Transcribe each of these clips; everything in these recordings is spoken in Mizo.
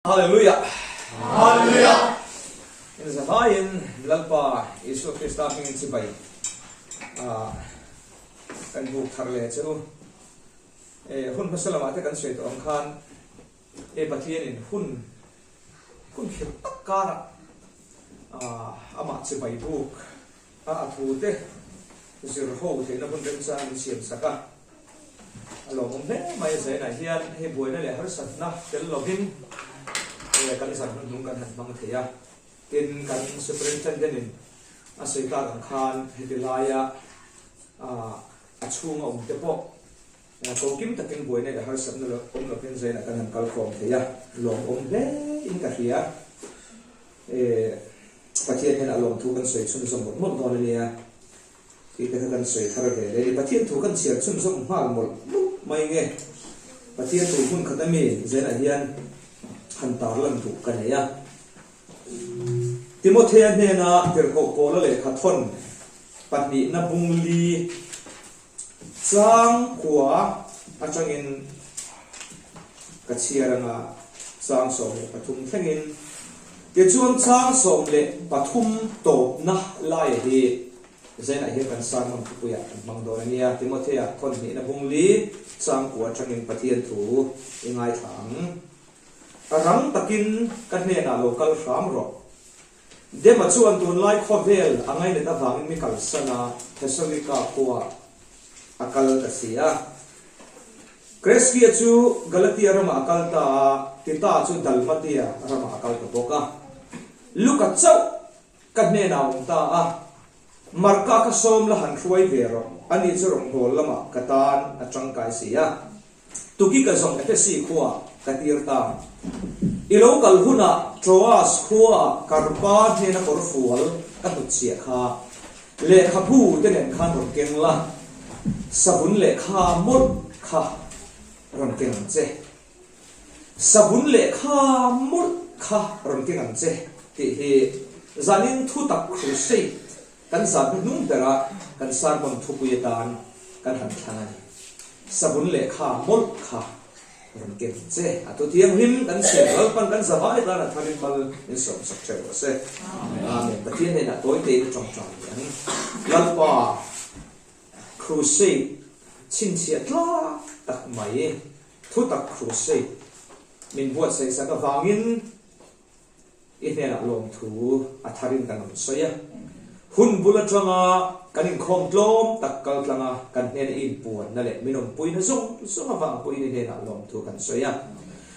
Hallelujah! Hallelujah! In zavaiin Lalpa Isua Krista hmingin chibai kan buk thar leh che u. Hun hmasa lamah te kan sawi tawh ang khan he Pathianin hun hun khirh tak karah amah chibai buk a a thu te zir ho theihna hun remchang min siam sak a. A lawmawm hle mai a zainah hian hei buaina leh harsatna tel lovin kan zan hnuhnung kan han hmang thei a. Tin, kan Superintendent in a sawi tak ang khan heti laia a chhunga awm te pawh kokim takin buaina leh harsatna awm lovin zainah kan han kalkhawm thei a, lawmawm hle in ka hria. Pathian hian a lawmthu kan sawi chhunzawm mawlh mawlh dawn a nia. Tih te kha kan sawi thar ve leh a ni. Pathian thu kan chhiar chhunzawm nghal mawlh mawlh mai nge? Pathian thu hmun khat ami zenah hian han tarlan duh ka nei a. Timothea hnena tirhkoh Paula lehkha thawn pahnihna bung li chang kua atangin ka chhiar anga chang 13 thlengin. Tichuan chang 13 tawpna laia hi Zainah hian kan sermon thupuiah kan hmang dawn a nia. Timothea thawn hnihna bung li changkua atangin Pathian thu i ngaithla ang. Rang takin ka hnenah lo kal hram rawh. Dema chuan tunlai khawvel a ngainat avangin mi kalsan a, Thessalonika khua a kal ta si a. Kreskia chu Galatia ramah a kal ta a, Tita chu Dalmatia ramah a kal ta bawk a. Luka chauh Ka hnenah a awm ta a, Marka ka sawm la han hruai ve rawh, ani chu rawnghnawl lamah ka tan a tangkai si a. Tuki ka zawng Efesi khuaah ka tir ta. I lo kal hunah Troas khuaah Karpa hnena kawr fual ka hnutchhiah kha lehkhabu te nen khan rawn keng la, savun lehkha mawlh kha rawn keng ang che. Savun lehkha mawlh kha rawn keng ang che tih hi zanin thutak crusade kan zan hnuhnung bera kan sermon thupui atan kan han thlang a ni. Savun lehkha mawlh kha rawn keng ang che. A thu thianghlim kan chhiar Lalpan kan zavai tan a tharin mal min sawmsak theuh rawh se. Amen. Pathian hnenah tawi tein a tawngtai ang. Lalpa. Crusade chhinchhiah tlak tak mai, thutak crusade min buatsaih sak avangin i hnenah lawmthu a tharin kan rawn sawi a. Hun bul atanga kan inkhawm tlawm tak kal tlanga kan hnena i inpuanna leh min awmpuina zawng zawng avang pawhin i hnenah lawmthu kan sawi a.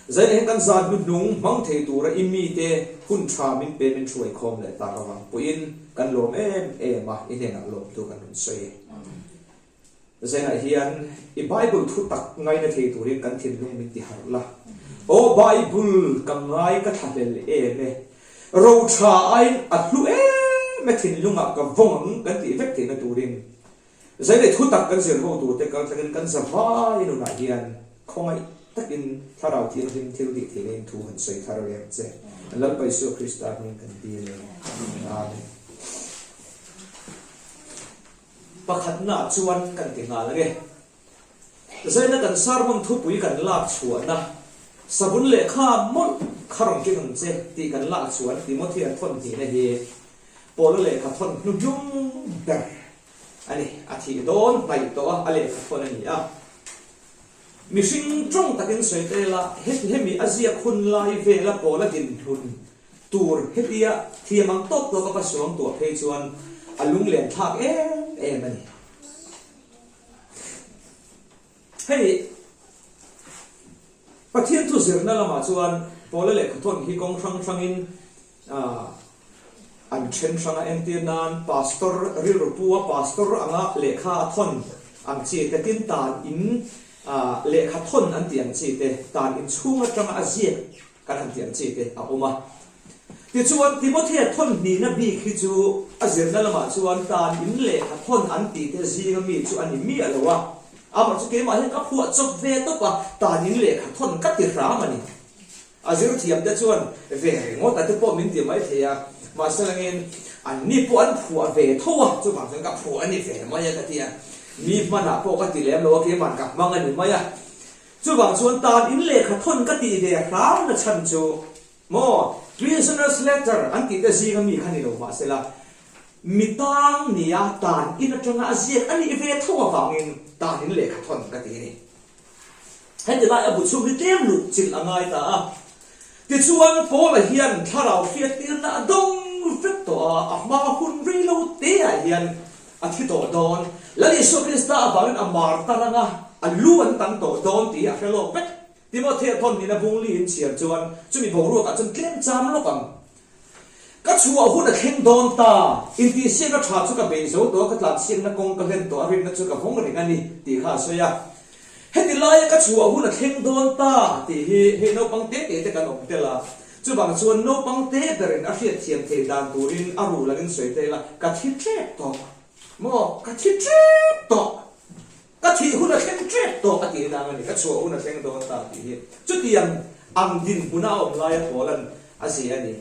Zaina hian kan zan hnuhnung hmang thei tura i mite hun tha min pe min hruai khawm leh tak avang pawhin kan lawm em em a, i hnenah lawmthu kan rawn sawi. Zainah hian i Bible thu tak ngaina thei turin kan thinlung min ti harh la. Aw Bible ka ngai ka thlahlel em e, ro tha aiin a hlu em e thinlungah ka vawng ang kan tih vek theihna turin Zailei thu tak kan zir ho turte kal thlengin kan zavai nunah hian khawngaih takin Thlarau Thianghlim thil tih theihna in thu han sawi thar reng che. Lalpa Isua Krista hming kan dil e. Amen. Pakhatna chuan kan ti nghal ange. Zaina kan sermon thupui kan lak chhuahna Savun lehkha mawlh kha rawn keng ang che tih kan lak chhuan Timothea thawn hnihna hi Paula lehkha thawn hnuhnung ber a ni. A thih dawn hnaih tawh a, a lehkha thawn a ni a. Mihring tawng takin sawi ta ila, heti hemi a ziak hun lai vela Paula dinhlun tur hetia thiam ang tawk tawk a ka suangtuah phei chuan a lunglen thlak em em a ni. Hei Pathian thu zirna lamah chuan Paula lehkha thawn hi kawng hrang hrangin an then hrang a, entir nan Pastor rilru pu a Pastor anga lehkha a thawn ang chi te, tin tan in lehkha thawn an tih ang chi te, tan in chhung atanga a ziak Kan han tih ang chi te a awm a. Tichuan, Timothea thawn hnihna bik hi chu a zirna lamah chuan tan in lehkha thawn an tih te zinga mi chu a ni miah lo a. Amah chu keimah hian ka phuah chawp ve tawp a, tan in lehkha thawn ka ti hram a ni. A zir thiam te chuan ve ringawt a te pawh min ti mai thei a, mahse langin anni pawh an phuah ve tho a, chuvang chuan ka phuah a ni ve mai a ka ti a. Mi hmanah pawh ka ti lem lo a, keima'n ka hmang a ni mai a. Chuvang chuan tan in lehkha thawn ka tih ve hram na chhan chu. Maw? Prisoner's letter an tih te zinga mi kha ni lo mahsela, mi tang nia tan in atanga a ziak a nih ve tho avangin tan in lehkha thawn ka ti a ni. Heti lai a bu chhung hi tlem luh chilh a ngai ta a. Tichuan, Paula hian thlarau hriattirna a dawng vek tawh a, a hma hun rei lo teah hian a thi tawh dawn. Lal Isua Krista avangin a mar tar anga a lu an tan tawh dawn tih hi a hre lawk vek. Timothea thawn nihna bung li in chhiar chuan chumi boruakah chuan tlem cham lawk ang. Ka chhuah hun a thleng dawn ta, intihsiakna tha chu ka bei zo tawh a, ka tlansiakna kawng ka hlen tawh a, rinna chu ka vawng reng a ni, tih kha a sawi a. Heti laia ka chhuah hun a thleng dawn ta tih hi hei naupang te te te kan awm tel a, chuvang chuan naupang te berin a hriatthiam theih dan turin a ruh langin sawi ta ila, ka thi tep tawh maw, ka thi tep tawh. Ka thih hun a thleng tep tawh a tih nang a ni, ka chhuah hun a thleng dawn ta tih hi chutiang ang dinhmuna a awm laia Paula'n a zia a ni.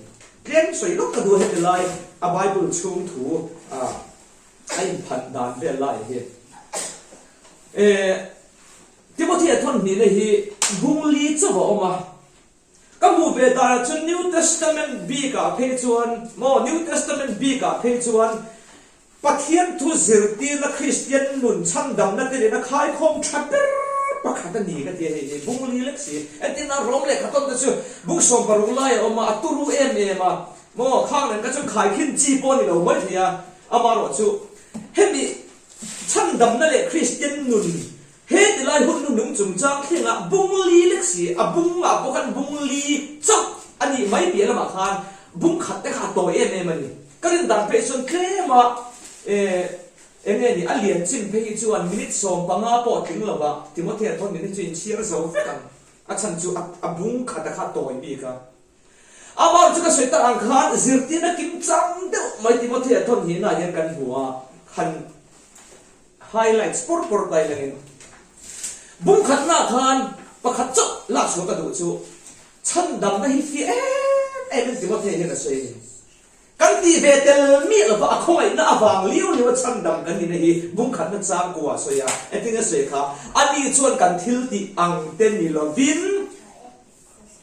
Tlem sawi lawk ka duh a heti lai a Bible chhung thu a inphan dan vel lai hi. Timothy-a thawnhnihna hi bung li chauh a awm a, ka hmuh ve danah chuan New Testament bikah phei chuan maw New Testament bikah phei chuan Pathian thu zirtirna Kristian nun chhandamna te lehna khaikhawm tha ber pakhat a ni ka ti a hei hi bung li lek si. Entirna Rom lehkha tawn te chu bung 16 lai a awm a, a turu em em a, maw khang nen kha chuan khaikhin chi pawh a ni lo mai thei a, amaherawh chu hemi chhandamna leh Kristian nun He tilai hun nu nung chungchang thlengah bung li lek si, a bungah pawh khan bung li chauh a nih mai piah lamah khan bung khat te kha a tawi em em a ni. Ka rin dan phei chuan tlema eh eng nge ni a lian chin phei hi chuan minute 15 pawh tling lova Timothea thawn min hi chu inchhiar zo vek ang. A chhan chu a bung khat a kha a tawi bik a. Amah chu ka sawi tak ang khan zirtirna kimchang deuh mai Timothea thawn hnihnaah hian kan hmu a, han Highlights pawr pawr tai langin bung khatnaah khan pakhat chauh lak chhuah ka duh chu chhandamna hi fiah em em in Timothea hian a sawi a ni. Kan tih ve tel miah lova a khawngaihna avang liau liau a chhandam kan nihna hi bung khatna changkua a sawi a, engtin a sawi kha ani chuan kan thil tih ang te ni lovin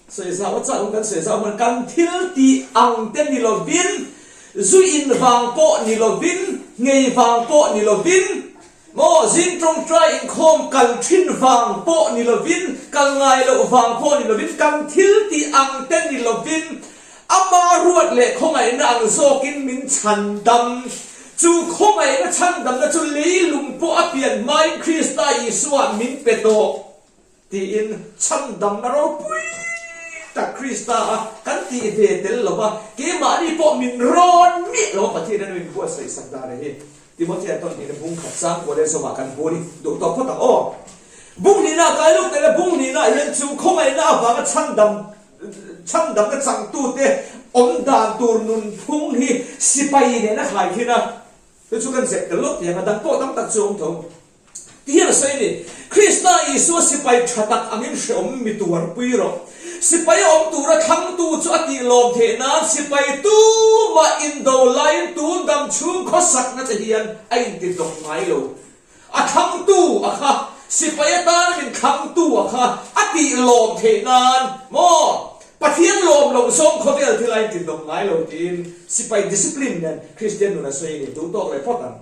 Sawi zau a chak kan sawi zau hman kan thil tih ang te ni lovin, zu in vang pawh ni lovin, nghei vang pawh ni lovin, maw zing tawngtai inkhawm kal thin vang pawh ni lovin, kal ngai loh vang pawh ni lovin, kan thil tih ang te ni lovin, ama ruat leh khawngaihna ang zawkin min chhan dam. Chu khawngaihna chhandamna chu leilung pawh a pian hmain Krista Isua min pe tawh. Tiin chhandamna ropui tak Krista a kan tih ve tel lo va, keimahni pawh min rawn miah lo a Pathian in a min buatsaih sak dan hi Timothea tawn hnihna bung khat chang kual leh zawmah kan hmu a ni. Duh tawk phawt ang aw. Bung hnihna ah kai lawk tel a, bung hnihna ah hian chu khawngaihna avanga chhandam chhandamna changtute awm dan tur nunphung hi sipai nen a khai thin a, chu chu kan zep tel lawk tiang a, dang pawh tam tak chu a awm tho. Ti hian a sawi a ni, Krista Isua sipai tha tak angin hreawm mi tuarpui rawh. Sipai a awm tura thlangtu chu a tih lawm theih nan sipai tumah indo laiin tun dam chhung khawsakna che hian a inti hnawk ngai lo. A thlangtu a kha, sipai atana min thlangtu a kha a tih lawm theih nan maw? Pathian lawm loh zawng khawvel thil a inti hnawk ngai lo tiin sipai discipline nen Kristian nun a sawi a ni. Duhtawk leh phawt ang.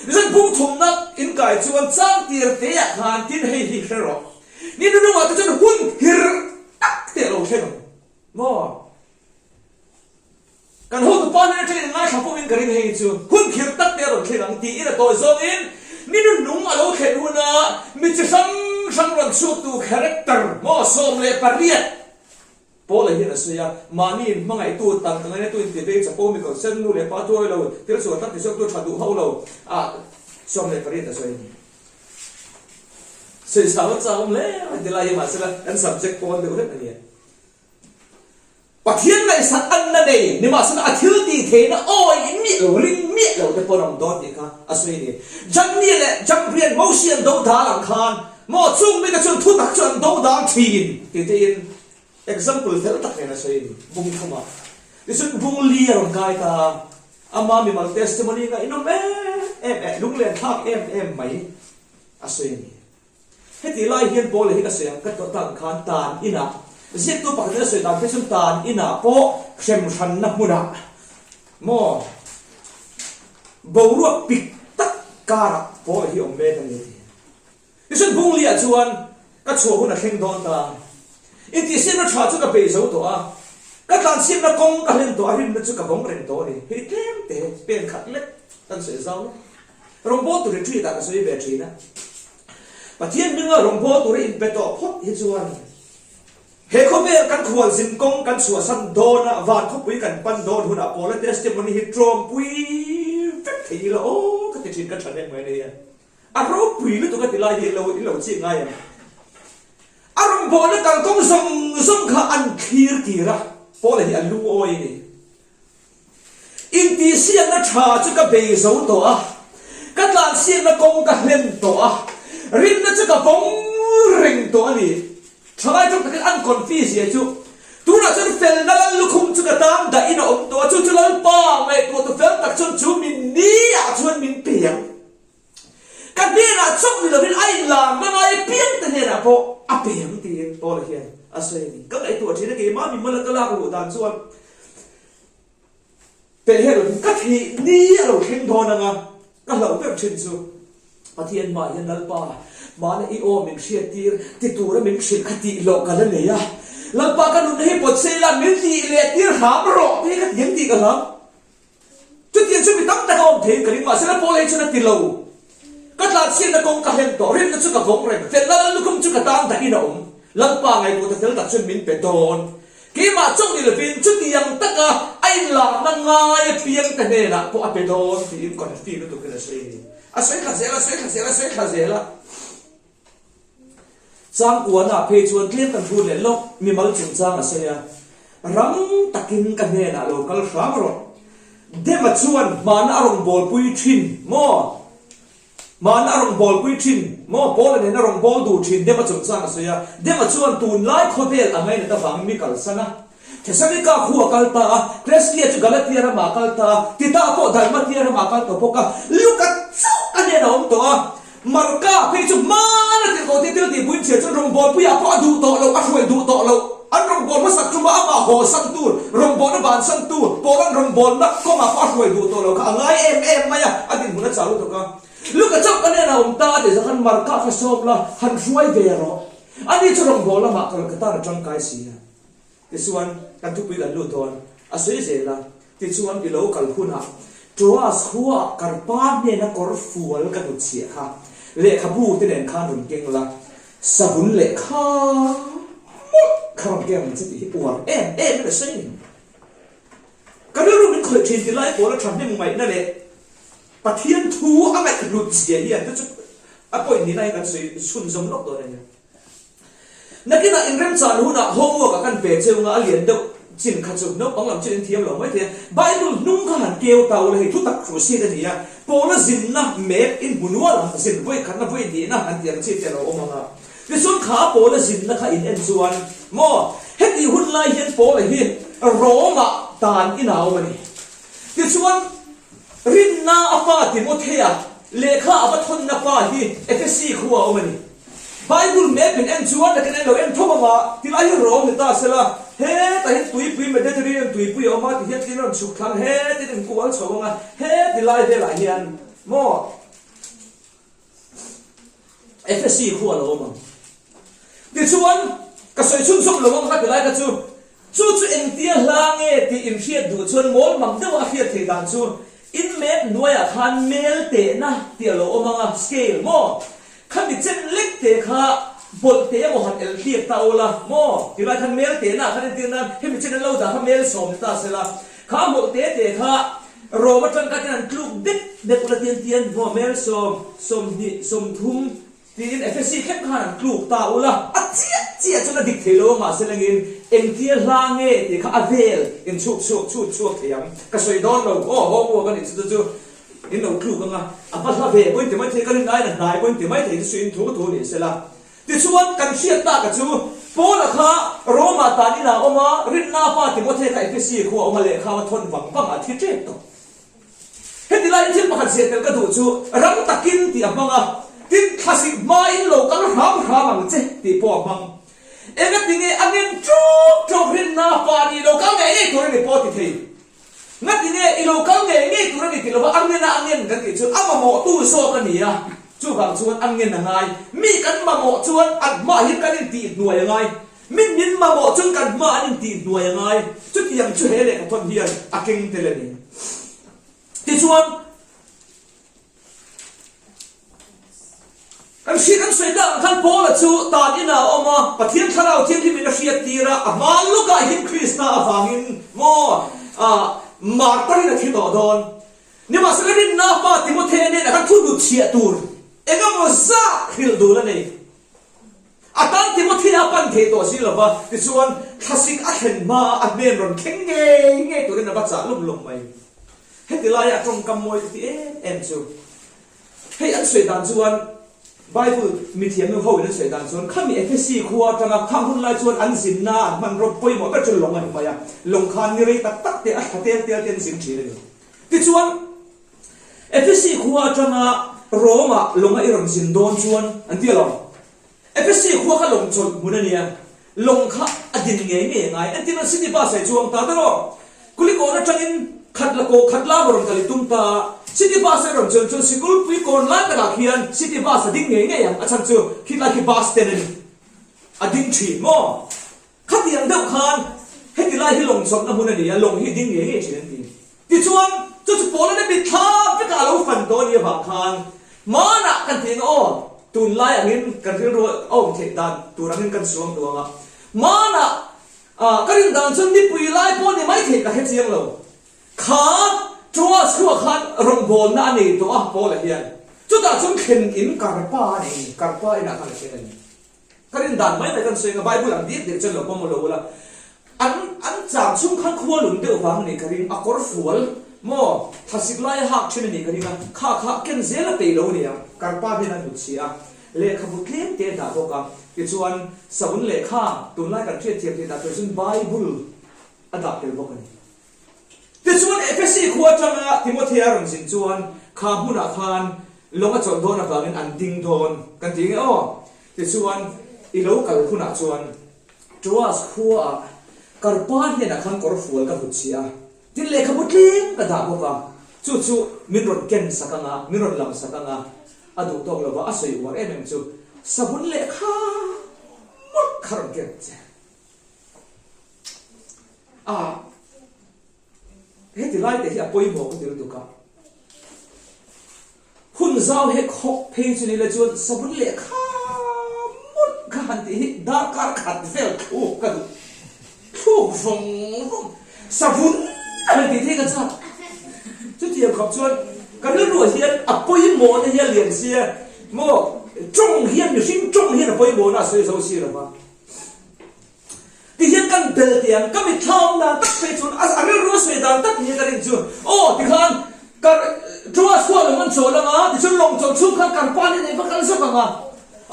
Zan bung thumna inkai chuan chang tir te ah khan tin hei hi hre rawh. Ni nunungah te chuan hun hir tak te a lo thleng ang maw? Kan hotu pa hnen atangin ngaithla pawhin ka ring hei chu hun khir tak te a rawn thleng ang tiin a tawi zawngin ni nunung a lo thlen huna mi chi hrang hrang rawn chhuaktu character maw 18 Paula hian a sawi a, Mahni in hmangaihtu, tan ka ngainatu in tivei chapo mi kalsen nu leh pa tuai lo, thil sual tak tichhuaktu tha duh hauh lo a 18 a sawi a ni. Sawisau a chak awm hle mai ti lai hi mahsela kan subject pawn deuh hlek a ni a. Pathian ngaihsak anna nei nimahsela a thil tih theihna awi miah lo, ring miah lo te pawh an awm dawn tih kha a sawi a ni. Janni leh Jambrian Mosi an do dal ang khan maw chung mite chuan thutak chu an do dal thin tih tein Example fel tak nen a sawi a ni, bung thuma. Tichuan bung li a rawn kai ta a, ama mimal testimony ngaihnawm em em eh lunglen thlak em em mai a sawi a ni. Heti lai hian Paula hi ka sawi ang ka tawh tak khan tan inah. Ziaktu pakhatin a sawi dan phei chuan tan inah pawh hrem hranna hmunah maw boruak pik tak karah pawh hi awm mek a ni a ti. Tichuan Bungliah chuan ka chhuah hun a thleng dawn ta. Intihsiamna tha chu ka bei zo tawh a, ka tlanchhiatna kawng ka hlen tawh a, rinna chu ka vawng reng tawh a ni. Hei tlem te pen khat lek kan sawi zau lek. Rawngbawltu retreat ah ka sawi ve thin a. Pathian hminga rawngbawltu tura inpe tawh phawt hi chuan he khawvel kan khualzin kawng kan chhuahsan dawn a, van khawpui kan pan dawn hunah Paula testimony hi tlawmpui vek thei ila aw ka ti thin ka tha nek mai ania. A ropui lutuk a ti lai hi lo in lo chik ngai em? A rawngbawlna kalkawng zawng zawng kha an thlir tir a, Paula hi a lungawi a ni. Intihsiakna tha chu ka bei zo tawh a, ka tlansiakna kawng ka hlen tawh a, rinna chu ka vawng reng tawh a ni. Thalai tawk takin an confi zia chu tunah chuan felna lal lukhum chu ka tan dahin a awm tawh a, chu chu Lalpa ngaihtuah tu fel tak chuan chu min ni ah chuan min pe ang. Ka hnenah chauh ni lovin a inlarna ngai apiangte hnenah pawh a pe ang tiin Paula hian a sawi a ni. Ka ngaihtuah thin a, keimah mimal a ka lak luh dan chuan peh hian lovin ka theih ni a lo thleng dawn ang a, ka hlauh ber thin chu Pathian hmaah hian Lalpa, mahna i aw min hriattir ti tura min hrilh kha tih loh ka la nei a, Lalpa ka nunna hi pawt sei la min tih leh tir hram rawh tih hi ka ti ang tih ka hlau. Chutiang chu mi tam tak a awm theiin ka ring, mahsela Paul hi chuan a ti lo. Ka tlanchhiatna kawng ka hlen tawh, rinna chu ka vawng reng, felna lal lukhum chu ka tan dahin a awm. Lalpa ngaihtuahte fel tak chuan min pe dawn. Keimah chauh ni lovin chutiang taka a inlarna ngai apiangte hnenah pawh a pe dawn tiin confi lutukin a sawi a ni. A sawi thla zel a, sawi thla zel a, sawi thla zel a. Changkuana phei chuan tlem kan hrut leh lawk, mimal chungchang a sawi a, Rang takin ka hnenah lo kal hram rawh. Dema chuan hmana a rawn bawlpui thin maw? Hmana a rawn bawlpui thin maw? Paula nen a rawn bawl duh thin Dema chungchang a sawi a, Dema chuan tunlai khawvel a ngainat avangin mi kalsan a. Thessalonika khu a kal ta a, Krestia chu Galatia ramah a kal ta a, Tita pawh Dalmatia ramah a kal tawh bawk a, Luka chauh a hnenah a awm tawh a. Marka phei chu hmana tirhkoh te thil tihpuiin chhiar chuan rawngbawlpuiah pawh a duh tawh loh, a hruai duh tawh loh. An rawngbâwl hmasak ṭuma amah hawsan tur, rawngbâwlna vansan tur, Paula'n rawngbâwlna kawngah pawh a hruai duh tawh lo kha a ngai em em mai a, a dinhmun a chau lutuk a. Luka chauh ka hnenah a awm ta a tih zawh khan Marka kha sawm la, han hruai ve rawh. Ani chu rawngbâwl lamah ka tan a ṭangkai si a. Tichuan, kan thupui kan lut dawn a sawi zel a, tichuan i lo kal hunah Troas khuaah Karpa hnena kawr fual ka hnutchhiah kha lehkhabu te nen khan rawn keng la, savun lehkha mawlh kha rawn keng ang che tih hi uar em em in a sawi a ni. Ka rilru min khawih thin ti lai pawl a thahnem ngaihna leh Pathian thu a ngaihhlut zia hian chu chu a point nihna hi kan sawi chhunzawm lawk dawn a nia. Nakinah inremchan hunah homework a kan pe cheu nga a lian deuh chin kha chu naupang lam chin in thiam lo mai thei a, Bible hnung kha han keu ta ula hei thutak crusade a ni a, Paula zinna map in hmu nual ang, zin vawi khatna vawi hnihna han tih ang chi te a lo awm ang a, tichuan kha Paula zinna kha in en chuan maw hetih hun lai hian Paula hi Rome-ah tan in a awm a ni, tichuan rinna a pa Timothea lehkha a va thawnna pa hi Ephesi khua a awm a ni. Bible map in en chuan nakin en lo en tho ang a, tilai hi Rome ni ta sela, hetah hian tuipui Mediterranean tuipui a awm a tihian tlin a rawn chhuk thlang hetin in kual chho ang a, heti lai velah hian maw Ephesi khu a lo awm ang. Tichuan ka sawi chhunzawm lo ang kha tilai kha chu, chu chu engtia hla nge tih in hriat duh chuan mawl mang deuh a hriat theih dan chu in map hnuaiah khan mel tehna tih a lo awm ang a, scale maw? Khami chen lek te kha bawlh te emaw han el hliak ta ula maw? Tilai khan mel tehna ah khan entir nan hemi chen an lo dah kha mel sawm ni ta sela, kha hmawlh te te kha rawm atang kha ten an tluk dek dek ula tian tian maw mel sawm, 20, 30 tiin Ephesi thleng khan an tluk ta ula, a chiah chiah chuan a dik thei lo a mahse lengin engtia hla nge tih kha a vel inchhuk chhuak chhut chhuak thei ang ka sawi dawn lo aw homework a nih chu chu chu. In lo tluk anga, a va hla ve pawhin ti mai thei, ka rin aiin a hnai pawhin ti mai thei chu suin thu thu ni sela. Tichuan, kan hriat taka chu, Paula kha Roma tan inah a awm a, rinna pa Timothea kha Ephesi khua a awm a, lehkha a thawn vang vang a, a thi ṭep tawh. Heti laiin thil pakhat ziah tel ka duh chu, rang takin tih a hmang a, tin, thlasik hmain lo kal hram hram ang che tih pawh a hmang. Engatinge a ngen ṭawk ṭawk rinna pa nih lo kal ngei ngei tur a ni pawh ti thei. Ngatinge i lo kal ngei ngei tur a ni ti lova a ngen a a ngen kan tih chuan a mamawhtu zawk a ni a, chuvang chuan a ngen a ngai. Mi kan mamawh chuan an hmaah hian kan intihhnuai a ngai. Min min mamawh chuan kan hmaah an intihhnuai a ngai. Chutiang chu he lehkhathawn hian a keng tel a ni. Tichuan. Kan hriat an sawi tak ang khan Paula chu tan inah a awm a, Pathian Thlarau Thianghlimin a hriat tir a, a hma lawkah hian Krista avangin maw martar in a thi tawh dawn. Nimahsela rinna pa Timothea nen a khan thu hnut chhiah tur eng emaw zat hrilh dul a nei. A tan Timothea a pan thei tawh si lova, tichuan thlasik a thlen hmaa a hnen rawn thleng ngei ngei turin a va chah lum lum mai. Heti laia a tawngkam mawi ka ti em em chu, hei an sawi dan chuan, Bible mithiam nu ho in an sawi dan chuan, khami Ephesi khua atanga khang hun lai chuan an zinna an hmanraw pawimawh ber chu lawng a ni mai a, lawng khan ni rei tak tak te a thla tel tel te an zin thin a ni. Tichuan, Ephesi khua atanga Rome-ah lawnga i rawn zin dawn chuan an ti alawm. Ephesi khua kha lawng chawlh hmun a nia, lawng kha a din ngei ngei a ngai. Entirna city bus ah i chuang ta tawh. Kulikawn atangin khat la kaw khat lam a rawn kal i tum ta. City bus a rawn chuan chuan sikulpui kawn lai takah khian city bus a ding ngei ngei ang, a chhan chu khilai khi bus stand a ni. A ding thin maw? Khatiang deuh khan heti lai hi lawng chawlhna hmun a ni a, lawng hi ding ngei ngei thin an ti. Tichuan, chu chu Paulana mitthla vekah a lo fan tawh a nih avang khan hmanah kan ti ang aw, tunlai angin kan rilru a awm theih dan tur angin kan suang duang a. Hmanah ka rin dan chuan nipui lai pawh ni mai thei ka hre chiang lo. Kha Troas khuah khan rawngbawlna a nei tawh a Paula hian. Chutah chuan thlen in Karpa a nei a ni, Karpa inah khan a thlen a ni. Ka rin dan mai mai kan sawi anga Bible ang diak diak chuan lo pawm lo ula, an an cham chhung khan khua lung deuh vang a nih ka ring, a kawr fual maw thlasik laia hak thin a nih ka ring a, kha kha ken zel a peih lo a ni ang, Karpa hian a hnut chhia a, lehkhabu tlem te a dah bawk a, tichuan savun lehkha tunlai kan hriatthiam theih dah tur chuan Bible a dah tel bawk a ni. Tichuan, Ephesi khua atanga Timothea a rawn zin chuan kha hmunah khan lawng a chawlh dawn avangin an ding dawn kan ti nge aw. Tichuan, i lo kal hunah chuan Troas khuaah Karpa hnenah khan kawr fual ka hlut chhia a, tin lehkhabu tlem ka dah bawk a, chu chu min rawn ken sak ang a, min rawn lam sak ang a, a duh tawk lova a sawi uar em em chu savun lehkha mawlh kha rawn ken che. A, heti lai te hi a pawimawh ka ti lutuk a. Hun zau he khawk phei chu ni la chuan savun lehkha mawlh kha han tih hi darkar khat vel thluk ka duh. Thluk vawng vawng savun han tih thei ka chak. Chutiang khawp chuan ka rilruah hian a pawimawhna hi a lian sia maw tawng hian mihring tawng hian a pawimawhna a sawi zo si lo va. Tihian kan bel teh ang, ka mitthla awm dan tak phei chuan a rilru a sawi dan tak ni ka rin chu, aw tikhan kar Troas khuah lawng an chawl ang a, tichuan lawng chawlh chhung khan kar pa ni nei va kal zawk ang a,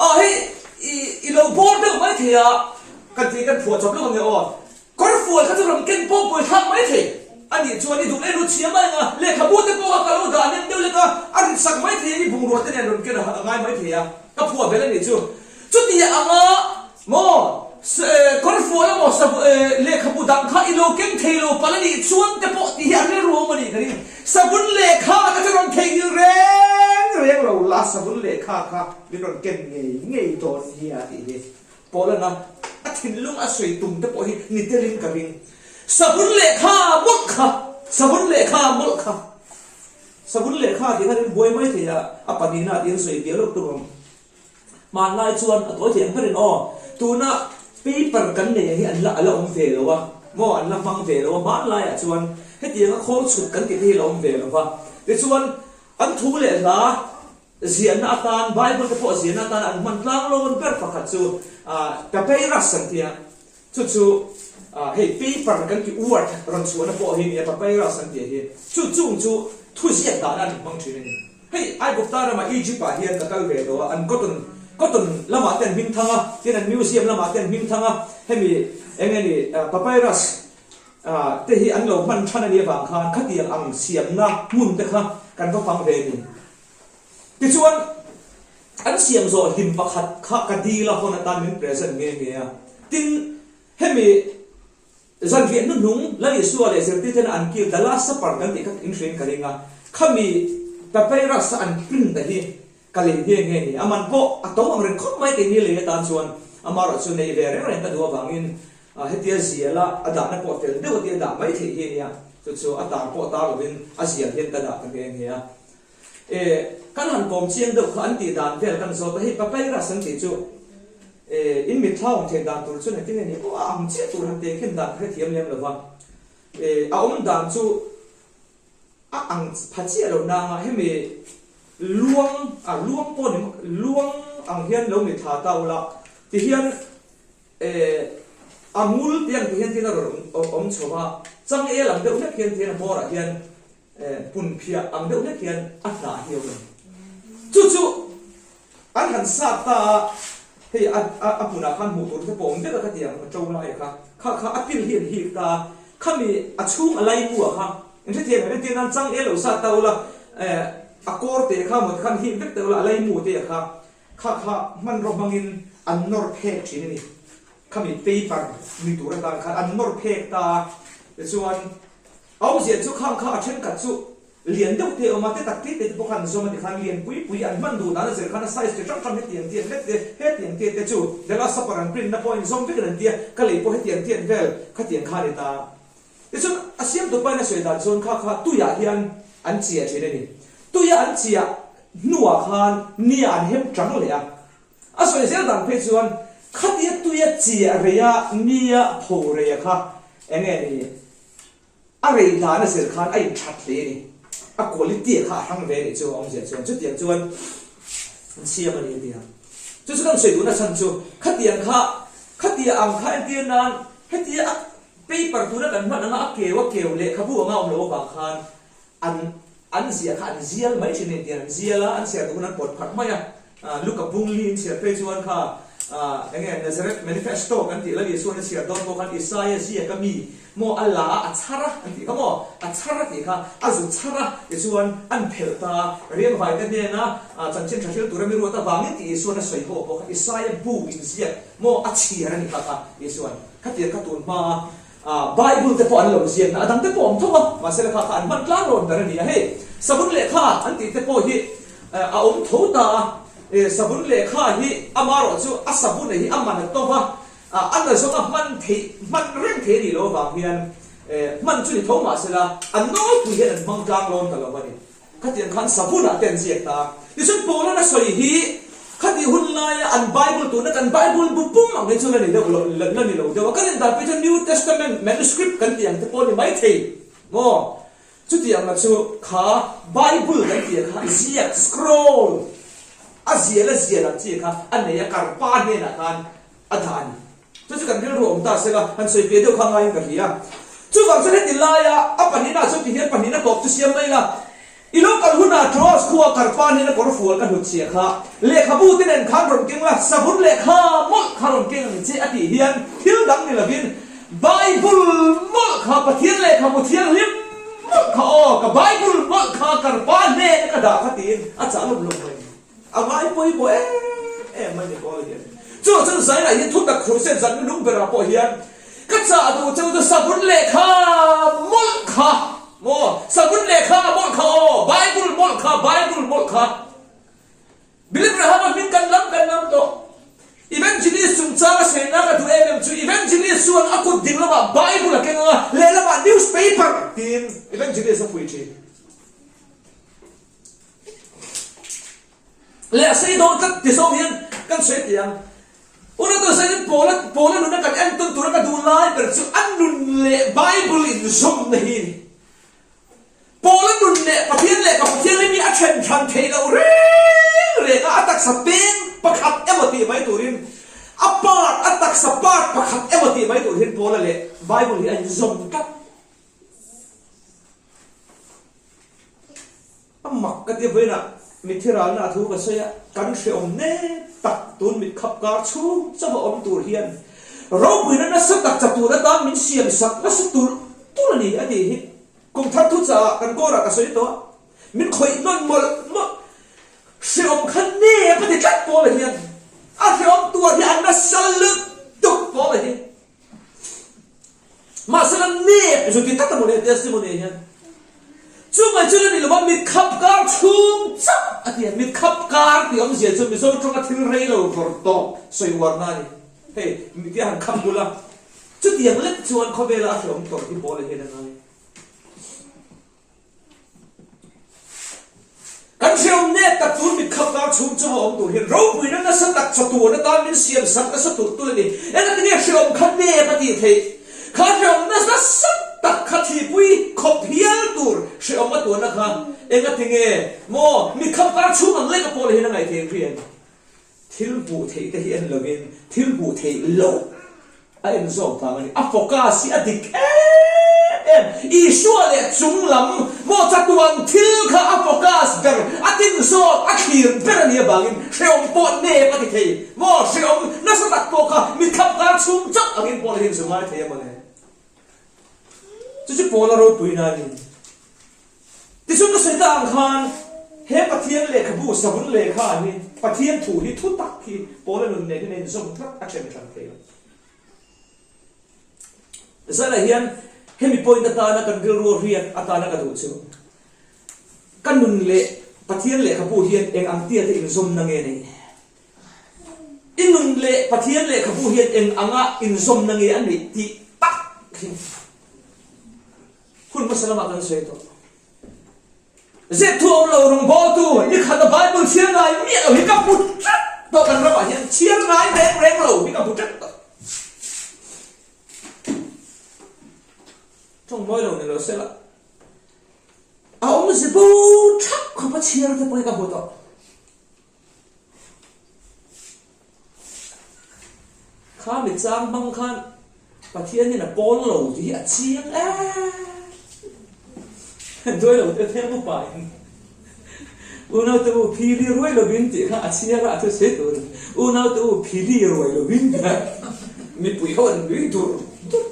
ah hei i i lo bawr deuh mai thei a, kan tih kan phuah chawp lawk ang e aw, kawrfual kha chu rawn ken pawh buai thlak mai thei a nih chuan i duh leh lut chhia mai ang a, lehkhabu te pawh kha ka lo dah nem deuh lek a, a rit sak mai thei a, i bungrua te nen rawn ken a ngai mai thei a, ka phuah bel a nih chu. Chuti anga maw kawrfual emaw lehkhabu dang kha i lo keng thei lo palh a nih chuan te pawh tih hi a rilru awm a nih ka ring. Savun lehkha ka chu rawn theihnghilh reng reng lo la, savun lehkha kha min rawn ken ngei ngei dawn nia tih hi Paulana a thinlung a sawi tum te pawh hi ni telin ka ring. Savun lehkha mawlh kha, savun lehkha mawlh kha, savun lehkha tih khan in buai mai thei a, a pahnihna tih an sawi bial loh tur awm. Hmanlai chuan a tawi thei ang berin aw, tuna paper kan nei ang hi an la a la awm ve lo a, maw an la hmang ve lo a, hmanlaiah chuan hetianga khawl chhut kan tih te hi a la awm ve lo va. Tichuan an thu leh hla ziahna atan, Bible te pawh ziahna atan an hman tlang lawn ber pakhat chu papyrus an ti a, chu chu hei paper kan tih word rawn chhuahna pawh hi a ni a, papyrus an tih hi, chu chung chu thuziak dahna an hmang thin a ni. Hei Aigupta ramah Egypt ah hian ka kal ve tawh a, an cotton cotton lamah te an hming thang a, tin an museum lamah te an hming thang a, hemi eng nge ni papyrus te hi an lo hman than a nih avang khan khatiang ang siamna hmun te kha kan va fang ve a ni. Tichuan an siam zawh hlim pakhat kha ka dil a hawn atan min present nghe nghe a. Tin, hemi zanriah hnuhnung Lal Isua leh zirtirtena an kil The Last Supper kan tih kha inhriain ka ring a, khami papyrus a an print a hi ka lei nghe nghe ni. A man pawh a to ang reng khawp mai keini lei atan chuan amaherawh chu nei ve reng reng ka duh avangin hetia ziala a dahna pawh fel deuh a tia dah mai theih hi a nia, chu chu a tar pawh tar lovin a zial hian ka dah ta nghe nghe a. E, kan han kawm chiang deuh kha an tih dan vel kan zawt a, hei papyrus an tih chu e, in mitthla awm theih dan tur chuan engtin nge ni aw a ang chiah tur han teh khin dan ka hrethiam lem lo va, e, a awm dan chu a ang pha chiah lo nanga hemi luang, a luang pawh ni luang ang hian lo mitthla ta ula tihian e, a ngul te ang ti hian tin a rawn awm chho va, changel ang deuh hlek hian tihian a hmawrah hian Hmun phiah ang deuh hlek hian a hnah hi a awm a ni. Chu chu an han sat ta a, hei a a hmunah khan hmuh tur te pawh awm vek a ka ti ang, a to lai kha, kha kha a pil hi an hik ta a, khami a chhung a laimu ah kha, inhrethiam em entir nan changel lo sat ta ula, a kawr te kha maw tikhan hik vek ta ula a laimu te kha, kha kha hmanraw hmangin an nawr phek thin a ni. Khami paper ni tur atan khan an nawr phek ta a, tichuan Awmzia chu khang kha a thenkhat chu lian deuh te a awm a, te tak te te te pawh khan an zawm a ti khan lian pui pui an hman duh dan a zir khan a size chi hrang hrang hetiang tiat hlek te, hetiang tiat te chu The Last Supper an print na pawh a inzawm vekin an tia, ka lei pawh hetiang tiat vel khatiang kha a ni ta. Tichuan a siamtu pain a sawi dan chuan kha kha tuiah hian an chiah thin a ni. Tuia an chiah hnuah khan nia an hem tang leh a. A sawi zel dan phei chuan khatia tuia chiah reia nia pho reia kha enge ni? A rei dan a zir khan a inthat hle a ni. A quality a kha a hrang ve a nih chu a awmzia chuan chutiang chuan an siam a ni a ti a. Chu chu kan sawi duhna chhan chu khatiang kha khatia ang kha entir nan hetia a paper tuna kan hman anga a keu a keu lehkhabu anga awm loh avang khan an an ziah kha an zial mai thin a ni tiang an zial a, an chhiar duh hun an pawt pharh mai a, Luka Bungli in chhiar phei chuan kha eng nge Nazareth Manifesto kan tih Lal Isuan a chhiar dawn pawh khan Isaia ziak a mi maw a la a a chhar a an tih kha maw a chhar a tih kha a zu chhar a tichuan an phelh ta riangvai te hnena chanchin tha hril tura mi ruat avangin tih Isuan a sawi ho pawh kha Isaia bu in ziak maw a chhiar a ni kha kha Isuan khatiang kha tun hma a Bible te pawh an lo ziakna a dang te pawh a awm tho a, mahse lehkha kha an hman tlang rawn ber a ni a. Hei savun lehkha an tih te pawh hi a awm tho ta a, savun lehkha hi amarawh chu a savun hi a man a to va, a na zawnga hman theih hman reng thei a nih loh avang hian hman chu ni tho mahsela a nawlpui hian an hmang tlang lawn ta lo a ni. Khatiang khan Sabunah te an ziak ta. Tichuan Paulan a sawi hi khatih hun laia an Bible tuna kan Bible bu pum ang hi chu la ni deuh lo, la ni lo deuh a. Kan indan phei chuan New Testament manuscript kan tih ang te pawh a ni maithei maw? Chutiang la chu kha Bible kan tih kha ziak, scroll, a zial a zial ang chi kha a nei a, karpa hnenah khan a dah a ni. Chu chu kan rilru awm ta sela, han sawi piah deuh kha ngaiin ka hria. Chuvang chuan heti laia a pahnihna chuan ti hian pahnihna tawp chu siam mai la. I lo kal hunah Troas khua karpa hnena kawr fual ka hnut chhia kha lehkhabu te nen khan rawn keng la, savun lehkha mawlh kha rawn keng ang che a tih hian thil dang ni lovin Bible mawlh kha Pathian lehkhabu thianghlim mawlh kha aw ka Bible mawlh kha karpa hnena ka dah kha tiin a chah lawm lawm mai. A ngai pawimawh em em mai ni Paula hian. Chuvang chuan Zaina hian thu tak khurh zan nung berah pawh hian ka chah duh cheu chu savun lehkha mawlh kha maw savun lehkha mawlh kha aw Bible mawlh kha Bible mawlh kha Billy Graham-a hming kan lam kan lam tawh Evangelist chungchang a sawi na ka duh em em chu Evangelist chuan a kut ding lamah Bible a keng anga lehlamah newspaper tiin Evangelist a fuih thin. Leh a sei dawn tlat ti zawng hian kan sawi tih ang. Unatu sawiin Paula Paula nuna kan entawn tura ka duh lai ber chu a nun leh Bible inzawmna hi a ni. Paula nun leh Pathian leh ka Pathian hi mi a then hran theih loh reng reng a, a taksa peng pakhat emaw tih mai turin a part a taksa part pakhat emaw tih mai tur hian Paula leh Bible hi a inzawm tlat. A mak ka ti vawiinah mitthi ralna a thu ka sawi a, kan hrehawm nek tak tun mit khap kar chhung chauha awm tur hian ropuina nasa tak cha tur atan min siam sak nasa tur tur a ni a tih hi kum thar thu chaah kan kawrah ka sawi tawh a, min khawih nawn mawlh mawlh hrehawm kha nep a ti tlat pawl hian a hrehawm tuar hi a nasa lutuk. Paula hi. Mahsela nep zu ti tak a mawle testimony hian. Chu mai chu la ni lova mitkhap kar chhung chauh a ti a, mitkhap kar tih awmzia chu Mizo tawnga thil rei lo vawr tawp sawi uarna a ni. Hei, mitia han khap bul a, chutiang lek chuan khawvela a hreawm tawrh hi Paula hian a ngai. Kan hreawm nek tak tur mitkhap kar chhung chunga awm tur hian ropuina nasa tak chawtuan atan min siam sak nasa tur tul a ni. Engatinge hreawm kha nep a tih theih? Kha hreawm nasa tak kha thihpui khawp hial tur hreawm a tuanna kha engatinge maw mitkhap kar chhung ang lek a pawh hian a ngaih theih rian? Thil hmuh theih te hi en lovin thil hmuh theih loh a en zawk vang a ni. A focus hi a dik em em. Isua leh chung lam maw chatuan thil kha a focus ber, a tin zawk, a thlir ber a nih avangin hrehawm pawh nep a ti thei. Maw hrehawm nasa tak pawh kha mitthap kar chhung chauh angin pawh la hian zu ngai thei a mawle. Chu chu Paula ropuina a ni. Tichuan ka sawi ta ang khan he Pathian lehkhabu savun lehkha hi Pathian thu hi thu tak hi Paula nun nen hian a inzawm tlat a then hran thei lo. Zanah hian hemi point atana kan rilru riak atana ka duh chu ka nun leh Pathian lehkhabu hian eng ang tia te inzawmna nge nei? I nun leh Pathian lehkhabu hian eng anga inzawmna nge a neih tih tak hi Hun hmasa lamah kan sawi tawh. Zep thu awm lo rawngbawltu ni khata Bible chhiar ngai miah lo hi ka hmu tlat tawh kan ramah hian chhiar ngai reng reng lo hi ka hmu tlat tawh. Tawng mawi lo ni lo sela a awmze bo thap khawpa chhiar te pawh hi ka hmu tawh. Kha mi chang hmang khan Pathianin a pawl lo tih hi a chiang em duai lo te hmel upa in unaute u phili ruai lovin tih kha a chhiar a a thusawi tur unaute u phili ruai lovin tih kha mipui ho an nui dur dur.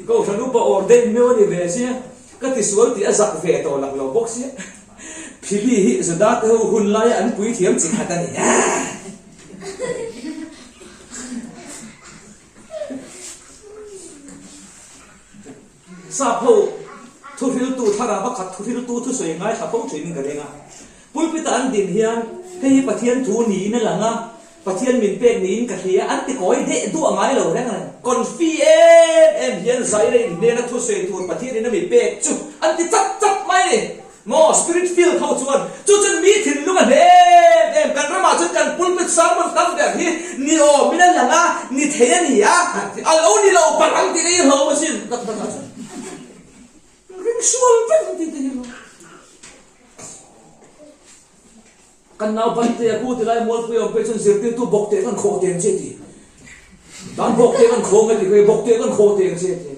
Kohhran upa ordain meuh a ni ve sia, ka tisual tih a zak ve tawh lak lo bawk sia. Phili hi Juda te ho hun laia an pui thiam chi khat a ni. Sap ho thuhriltu thlarau pakhat thuhriltu thusawi ngaithla fo thin in ka ring a. Pulpit-a an din hian hei hi Pathian thu niin a lang a, Pathian min pek niin ka hria, an ti kawi deh duah ngai lo reng reng. Confi em em hian Zaire in hnena thusawi tur Pathian in a mi pek chu an ti chat chat mai a ni. Maw Spirit filled ho chuan chu chuan mi thinlung a hle em em. Kan ramah chuan kan pulpit sermon tam ber hi ni awmin a lang a, ni thei a ni a, a lo ni lo palh ang tih ka inhlawm asin ka ti takah chuan. Ring sual vek ang tih te hi lo. Kan naupangte a ku tilai mualpui awm phei chuan zirtirtu bawk teh kan khawh teng che ti. Tan bawk teh kan khawh nge ti phei bawk teh kan khawh teng che ti.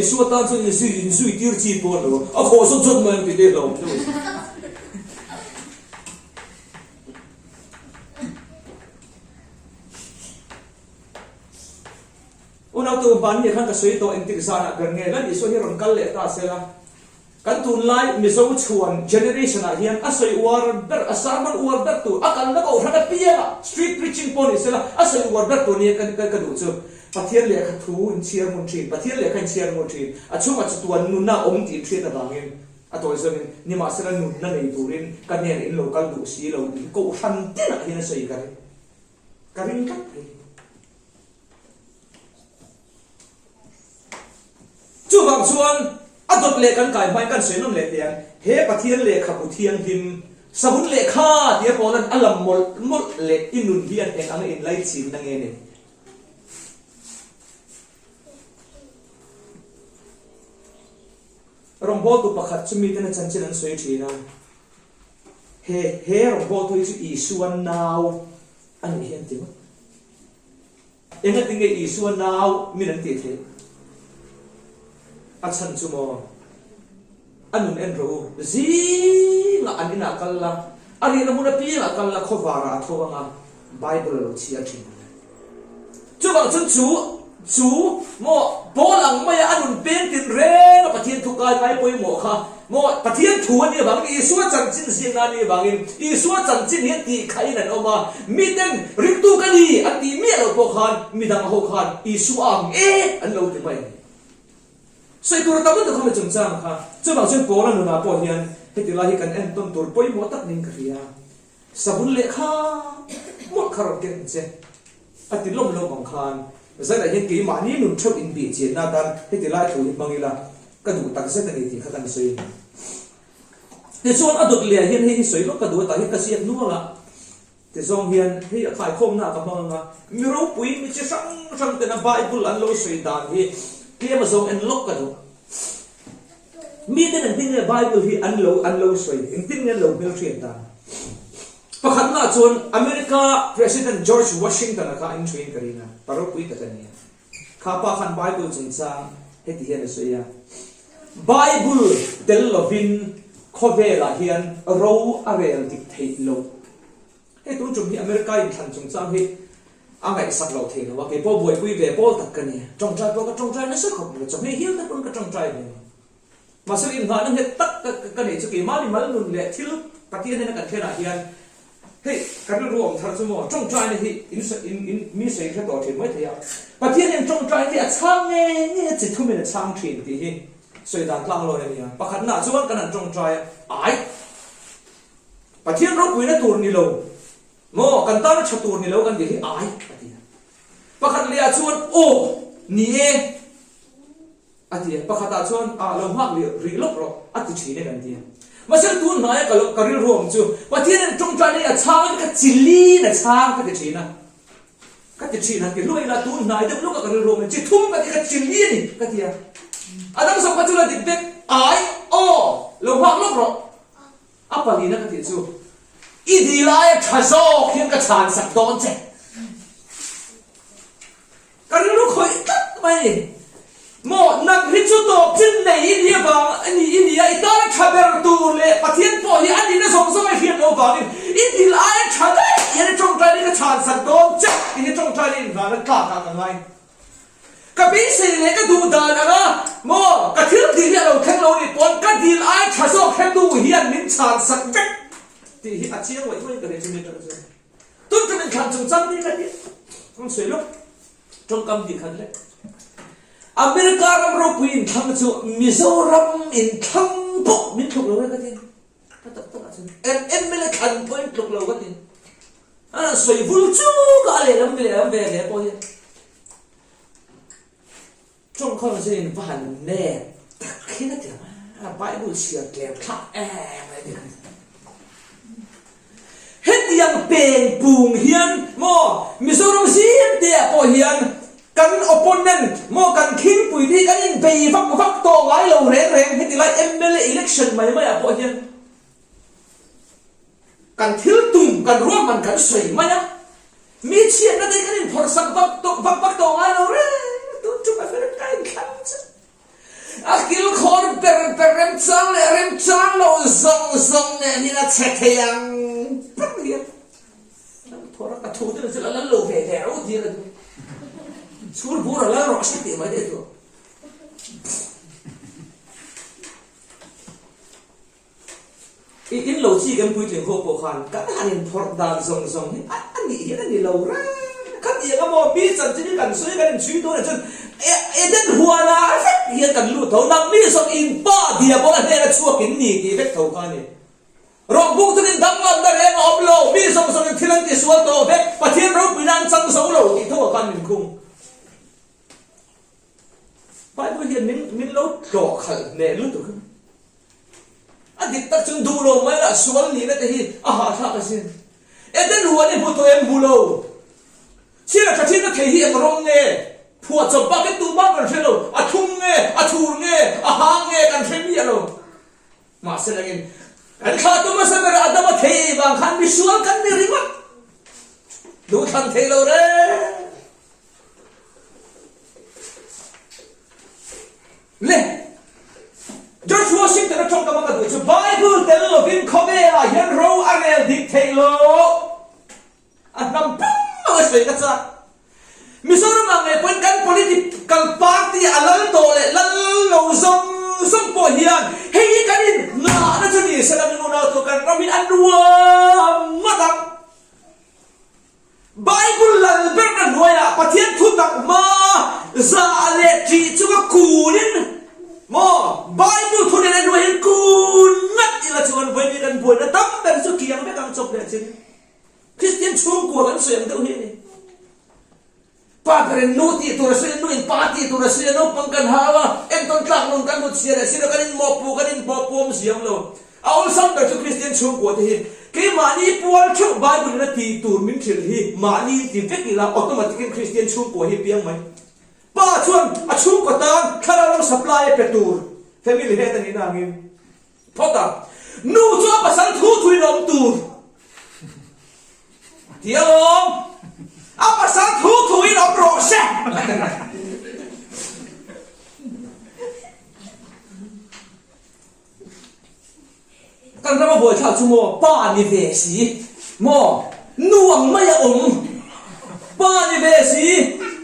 Isua tan chuan inzui inzui tir chi pawh a ni lo. A khawh zawt zawt mai ang ti te hlauhawm deuh a ni. Unau tu hmanni khan ka sawi tawh engtik zanah ber nge Lal Isua hi rawn kal leh ta sela. Kan tunlai Mizo chhuan generation ah hian a sawi uar ber, a sermon uar ber tur, a kalna kohhran apiangah street preaching pawh ni sela a sawi uar ber tur nia ka ka duh chu Pathian lehkha thu in chhiar ngun thin, Pathian lehkha in chhiar ngun thin, a chhungah chatuan nunna a awm tih in hriat avangin a tawi zawngin nimahsela nunna nei turin ka hnenah in lo kal duh si lo tih hi kohhran tinah hian a sawi ka ring ka ring tlat thei. Chuvang chuan a dawt leh kan kai hmain kan sawi nawm leh teh ang, he Pathian lehkhabu thianghlim, savun lehkha tia pawlan a lam mawlh mawlh leh i nun hian eng anga inlaichinna nge ni? Rawngbawltu pakhat chu miten a chanchin an sawi thin a, he he rawngbawltu hi chu Isua nau a nih hi an ti ngawt. Engatinge Isua nau min an tih theih? A chhan chu maw? A nun en rawh u. Zingah an inah kal la, a rihna hmun apiangah kal la, khawvarah a tho ang a, Bible a lo chhiar thin ang. Chuvang chuan chu chu maw Paul ang maia a nun peng tin reng a Pathian thu kai. lai ngai pawimawh kha maw Pathian thu a nih avangin Isua chanchin ziakna a nih avangin Isua chanchin hian tih khahin an awm a, miten ringtu ka ni an tih miah loh pawh khan midang ho khan Isua ang e an lo ti mai a ni. Sawi tur a tam lutuk khami chungchang kha. Chuvang chuan Paula nunah pawh hian heti lai hi kan entawn tur pawimawh tak niin ka hria. Savun lehkha mawlh kha rawn keng che. A ti lawm lawm ang khan Zainah hian keimahni nun theuh inbih chianna atan heti lai thu hi hmang ila ka duh tak zet a ni tih kha kan sawi a ni. Tichuan a dawt leh ah hian hei hi sawi lawk ka duh a tah hian ka ziak nual a, tizawng hian hei a khaikhawmna ah ka hmang ang a, mi ropui mi chi hrang hrang tena Bible an lo sawi dan hi tlem a zawng en lawk ka duh. Miten engtin nge Bible hi an lo an lo sawi? Engtin nge an lo hmelhriat dan? Pakhatnaah chuan America President George Washington-a kha in thuin ka ring a, pa ropui tak a ni a. Kha pa khan Bible chungchang heti hian a sawi a, Bible tel lovin khawvelah hian ro a rel dik theih loh. Hei tun tum hi America inthlan chungchang hi a ngaihsak loh thei lo a, kei pawh buaipui ve pawl tak ka ni. Tawngtai pawh ka tawngtai nasa khawp mai, chawhmeh hial te pawn ka tawngtai ve mai. Mahse inngahna nghet tak ka neih chu keimah mimal nun leh thil Pathian hnena kan thlenah hian hei ka rilru awm thar chu maw tawngtaina hi in in in mi sawi hre tawh thin mai thei a. Pathian hian tawngtaina hi a chhang nge nge chi thumin a chhang thin tih hi sawi dan tlang lawi a ni a. Pakhatnaah chuan kan han tawngtai a, ai! Pathian ropuina tur ni lo maw, kan tana tha tur ni lo kan tih hi ai a ti a. Pakhat leh ah chuan aw ni e a ti a, pakhat ah chuan ah lo nghak leh rih lawk rawh a ti thin e kan ti a. Mahse tun hnaia ka lo ka rilru awm chu Pathian in tawngtai na hi a chhang in ka chilin a chhang ka ti thin a. Ka ti thin a, ti hluai ila tun hnai deuh lawk a ka rilru awm e, chi thum ka ti ka chilli a ni ka ti a. A dang zawk kha chu la dik vek ai aw lo nghak lawk rawh. A palina ka tih chu, I dil aia tha zawk hian ka chhan sak dawn che. Ka rilru khawih tlat mai a ni. Maw, nang hi chu tawp chin nei i ni avang a ni i ni a, i tana tha ber tur leh Pathian pawh hi a nihna zawng zawng a hriat loh avangin i dil aia tha daih hian i tawngtai leh ka chhan sak dawn che tih hi tawngtai leh inhlan a tlakah ka ngai. Ka beisei leh ka duh dan anga maw ka thil dil hi a lo thleng lo nih pawn ka dil ai tha zawk hretu hian min chhan sak vek tih hi a chiang uaih uaih ka ring chumi atang chuan tun tum inthlan chungchang ni ka ti ang sawi lawk tawngkam hnih khat leh America ram ropui inthlang chu Mizoram inthlang pawh min tluk lo e ka ti a tak tak ah chuan MLA thlan pawh in tluk lo ka ti a sawi vul chuk a a lehlam lehlam ve hle pawh hian Tawngkhawm chu in va han nep tak hi ka ti ang a, Bible chhiar tlem thlak em mai ti khan. Hetiang peng pung hian maw Mizoram zim te ah pawh hian kan opponent maw kan khingpui te hi kan inbei vak vak tawh ngai lo reng reng heti lai mla election mai mai ah pawh hian Kan thil tum, kan ruahman kan sawi mai a, mi chhiatna te kan inphawrh sak vak tawh vak vak tawh ngai lo reng a, tun tum America inthlang chu a kilkhawr ber ber remchang leh remchang lo zawng zawng nen hian a chhe thei ang ber hian an phawrh a, ka thu te chu la lal lo ve ve reuh tir a duh, chhur bur a lal rawh se tih mai te chu. I in lo chi kan puitling ho pawh khan kan han inphawrh dan zawng zawng hi a a nih hian a ni lo reng. Khatiang a maw mi chanchin hi kan sawi kan inchhui dawn ah chuan Eden huanah vek hian kan lut tho. Nang mi zawng in pa diabola hnena chhuak in ni tih vek tho kha a ni. Rawng turin danglamna reng a awm lo. Mi zawng zawngin thil an tisual tawh vek. Pathian ropuina an chang zo lo tih tho ah khan min khung. Bible hian min min lo tlawh khalh hneh lutuk a. A dik tak chuan duh lo mai lah sual nihna te hi a hahthlak asin. Eden huan i hmu tawh em hmu lo. Chhiar tha thin na thei hi eng rawng nge? Phuah chawp bak in tumah kan hre lo. A thum nge? A thur nge? A hang nge? Kan hre miah lo. Mahse langin kan thlah tu hmasa ber Adama thei ei vang khan misual kan ni ringawt. Duhthlan thei lo reng. Le George Washington a tawngkam a ka duh chu Bible tel lovin khawvelah hian ro a rel dik theih lo. A hnam pum ang a sawi ka chak. Mizoram ah ngei pawhin kan political party a lal tawh leh lal lo zawng. zawng pawh hian hei hi kan in nghahna chu ni se la min unau tur kan ram hi a nuam ngawt ang. Bible lal berna hnuaiah Pathian thu tak hma zah leh ṭih chunga kunin maw Bible thu nen a hnuai hian kun ngat ila chuan vawiin hi kan buaina tam ber chu kiang vek ang chawp leh chin Kristian chhungkua kan sawi ang deuh hi a ni. Pa berin nu tih tur a sawi a, nuin pa tih tur a sawi a, naupang kan hau a, entawn tlak nun kan hlut sia leh silo kan inmawhpuh kan inpawhpuam ziam lo. A awlsam ber chu Kristian chhungkua te hi keimahni pual theuh Bible in a tih tur min hrilh hi mahni in ti vek ila automatic in Kristian chhungkua hi piang mai. Pa chuan a chhungkaw tan thlarau ram supply a pe tur family head a nihna angin. Phawt a, nu chu a pasal thu thuin a awm tur a ti alawm, a pasal thu thuin awm rawh se. Kan rama buaithlak chu maw pa ni ve si maw nu ang mai a awm, pa ni ve si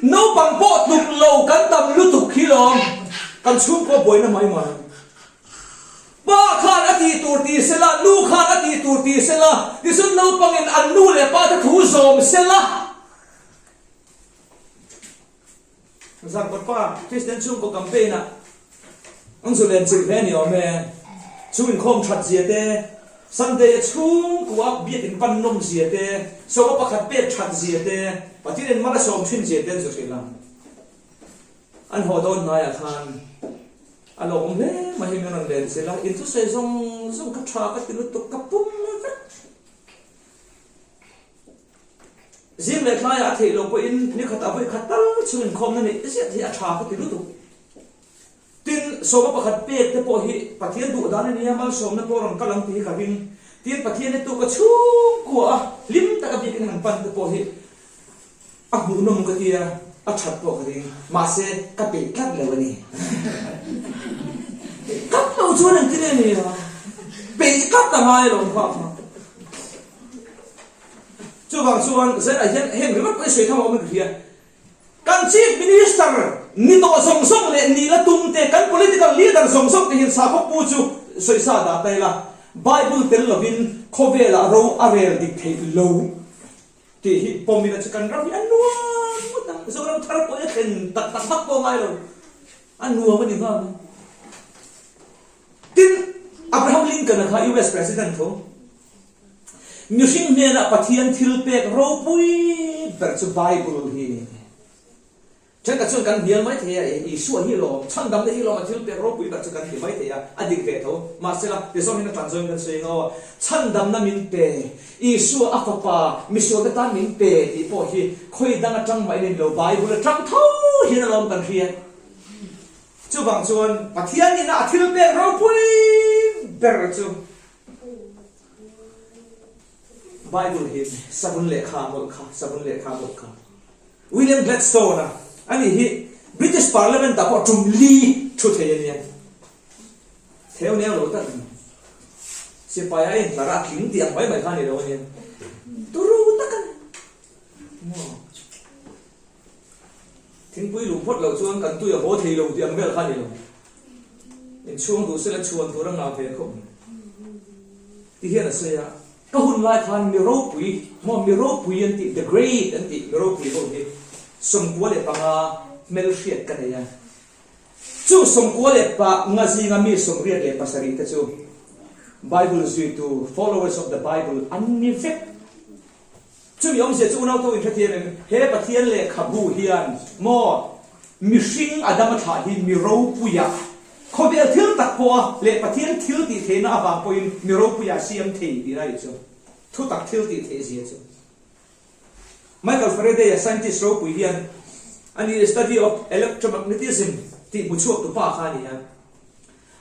naupang pawh tluk lo kan tam lutuk hi lawm, kan chhungkaw buaina mai mai. Pa khan a tih tur ti sela, nu khan a tih tur ti sela, tichuan naupangin an nu leh pa te thu zawm sela. Zarkawt pa Kristian chhungkaw campaign ah an zu len chilh hle a ni awm e. Chhung inkhawm that zia te, Sunday a chhungkua biakin pan nawm zia te, sawma pakhat pek that zia te, Pathianin mal a sawm thin zia te an zu hrilh a. An haw dawn hnaiah khan a lawmawm hle mai hi min rawn len chilh a, in thusawi zawng zawng ka tha ka ti lutuk ka pum vek. Zing leh tlaiah a theih loh pawhin ni khatah vawi khat tal chhung inkhawmna neih ziat hi a tha ka ti lutuk. Tin, sawma pakhat pek te pawh hi Pathian duh dan a nia, malsawmna pawh rawn kal ang tih hi ka ring. Tin, Pathian hi tuka chhungkua a hlim taka biakin han pan te pawh hi A hmuhnawm ka tia, a that pawh ka ring. Mahse, ka peih tlat lo a ni. Peih tlat lo chuan engtin nge ni a? Peih tlat a ngai alawm kha kha. Chuvang chuan Zainah hian heng ringawt pawh hi sawi tham a awm in ka hria. Kan Chief Minister ni tawh zawng zawng leh ni la tum te, kan political leader zawng zawng te hian sakhaw pu chu sawisa dah ta ila, Bible tel lovin khawvelah ro a rel dik theih lo. Tih hi pawmina chu kan ram hi a nuam ngawt a, Zoram thar pawh hi a thlen tak tak vak pawh a ngai lo, a nuam a ni nghal mai. Tin, Abraham Lincoln-a kha US President tho, mihring hnenah Pathian thilpek ropui ber chu Bible hi a ni a ti. Thenkhat chuan kan hnial mai thei a, Isua hi lawm, chhandamna hi lawm a thil pek ropui ber chu kan ti mai thei a, a dik ve tho. Mahsela, tizawng hian a tan zawngin kan sawi ngau a, chhandamna min pe, Isua a fapa misualte tan min pe tih pawh hi khawi dang atang mah in lo, Bible atang tho hian alawm kan hria. Chuvang chuan Pathian ina a thil pek ropui ber chu Bible hi savun lehkha mawlh kha, savun lehkha mawlh kha. William Gladstone-a a nih hi British Parliament-ah pawh tum li thu thei a nia. Theu neu lo tak a ni. Sipai a inhlar a, a tling tih ang mai mai kha a ni lo a nia. Turu tak a ni. Maw? Thingpui lum phawt loh chuan kan tui a haw thei lo tih ang vel kha a ni lo. Inchhung duh sela chhuan tur a ngah ve khawp mai. Ti hian a sawi a, ka hun lai khan mi ropui, maw mi ropui an tih, the great an tih mi ropui ho hi 95 hmelhriat ka nei a. Chu 95 zinga mi 87 te chu Bible zuitu, followers of the Bible, an ni vek. Chumi awmzia chu unau tawk inhrethiam em? He Pathian lehkhabu hian maw mihring a dam a thlah hi mi ropuia khawvel thil tak pawha leh Pathian thil tih theihna avang pawhin mi ropuia siam thei tih lai chu thutak thil tih theih zia chu Michael Faraday-a scientist ropui hian a ni study of electromagnetism tih hmu chhuak tu pa kha a ni a.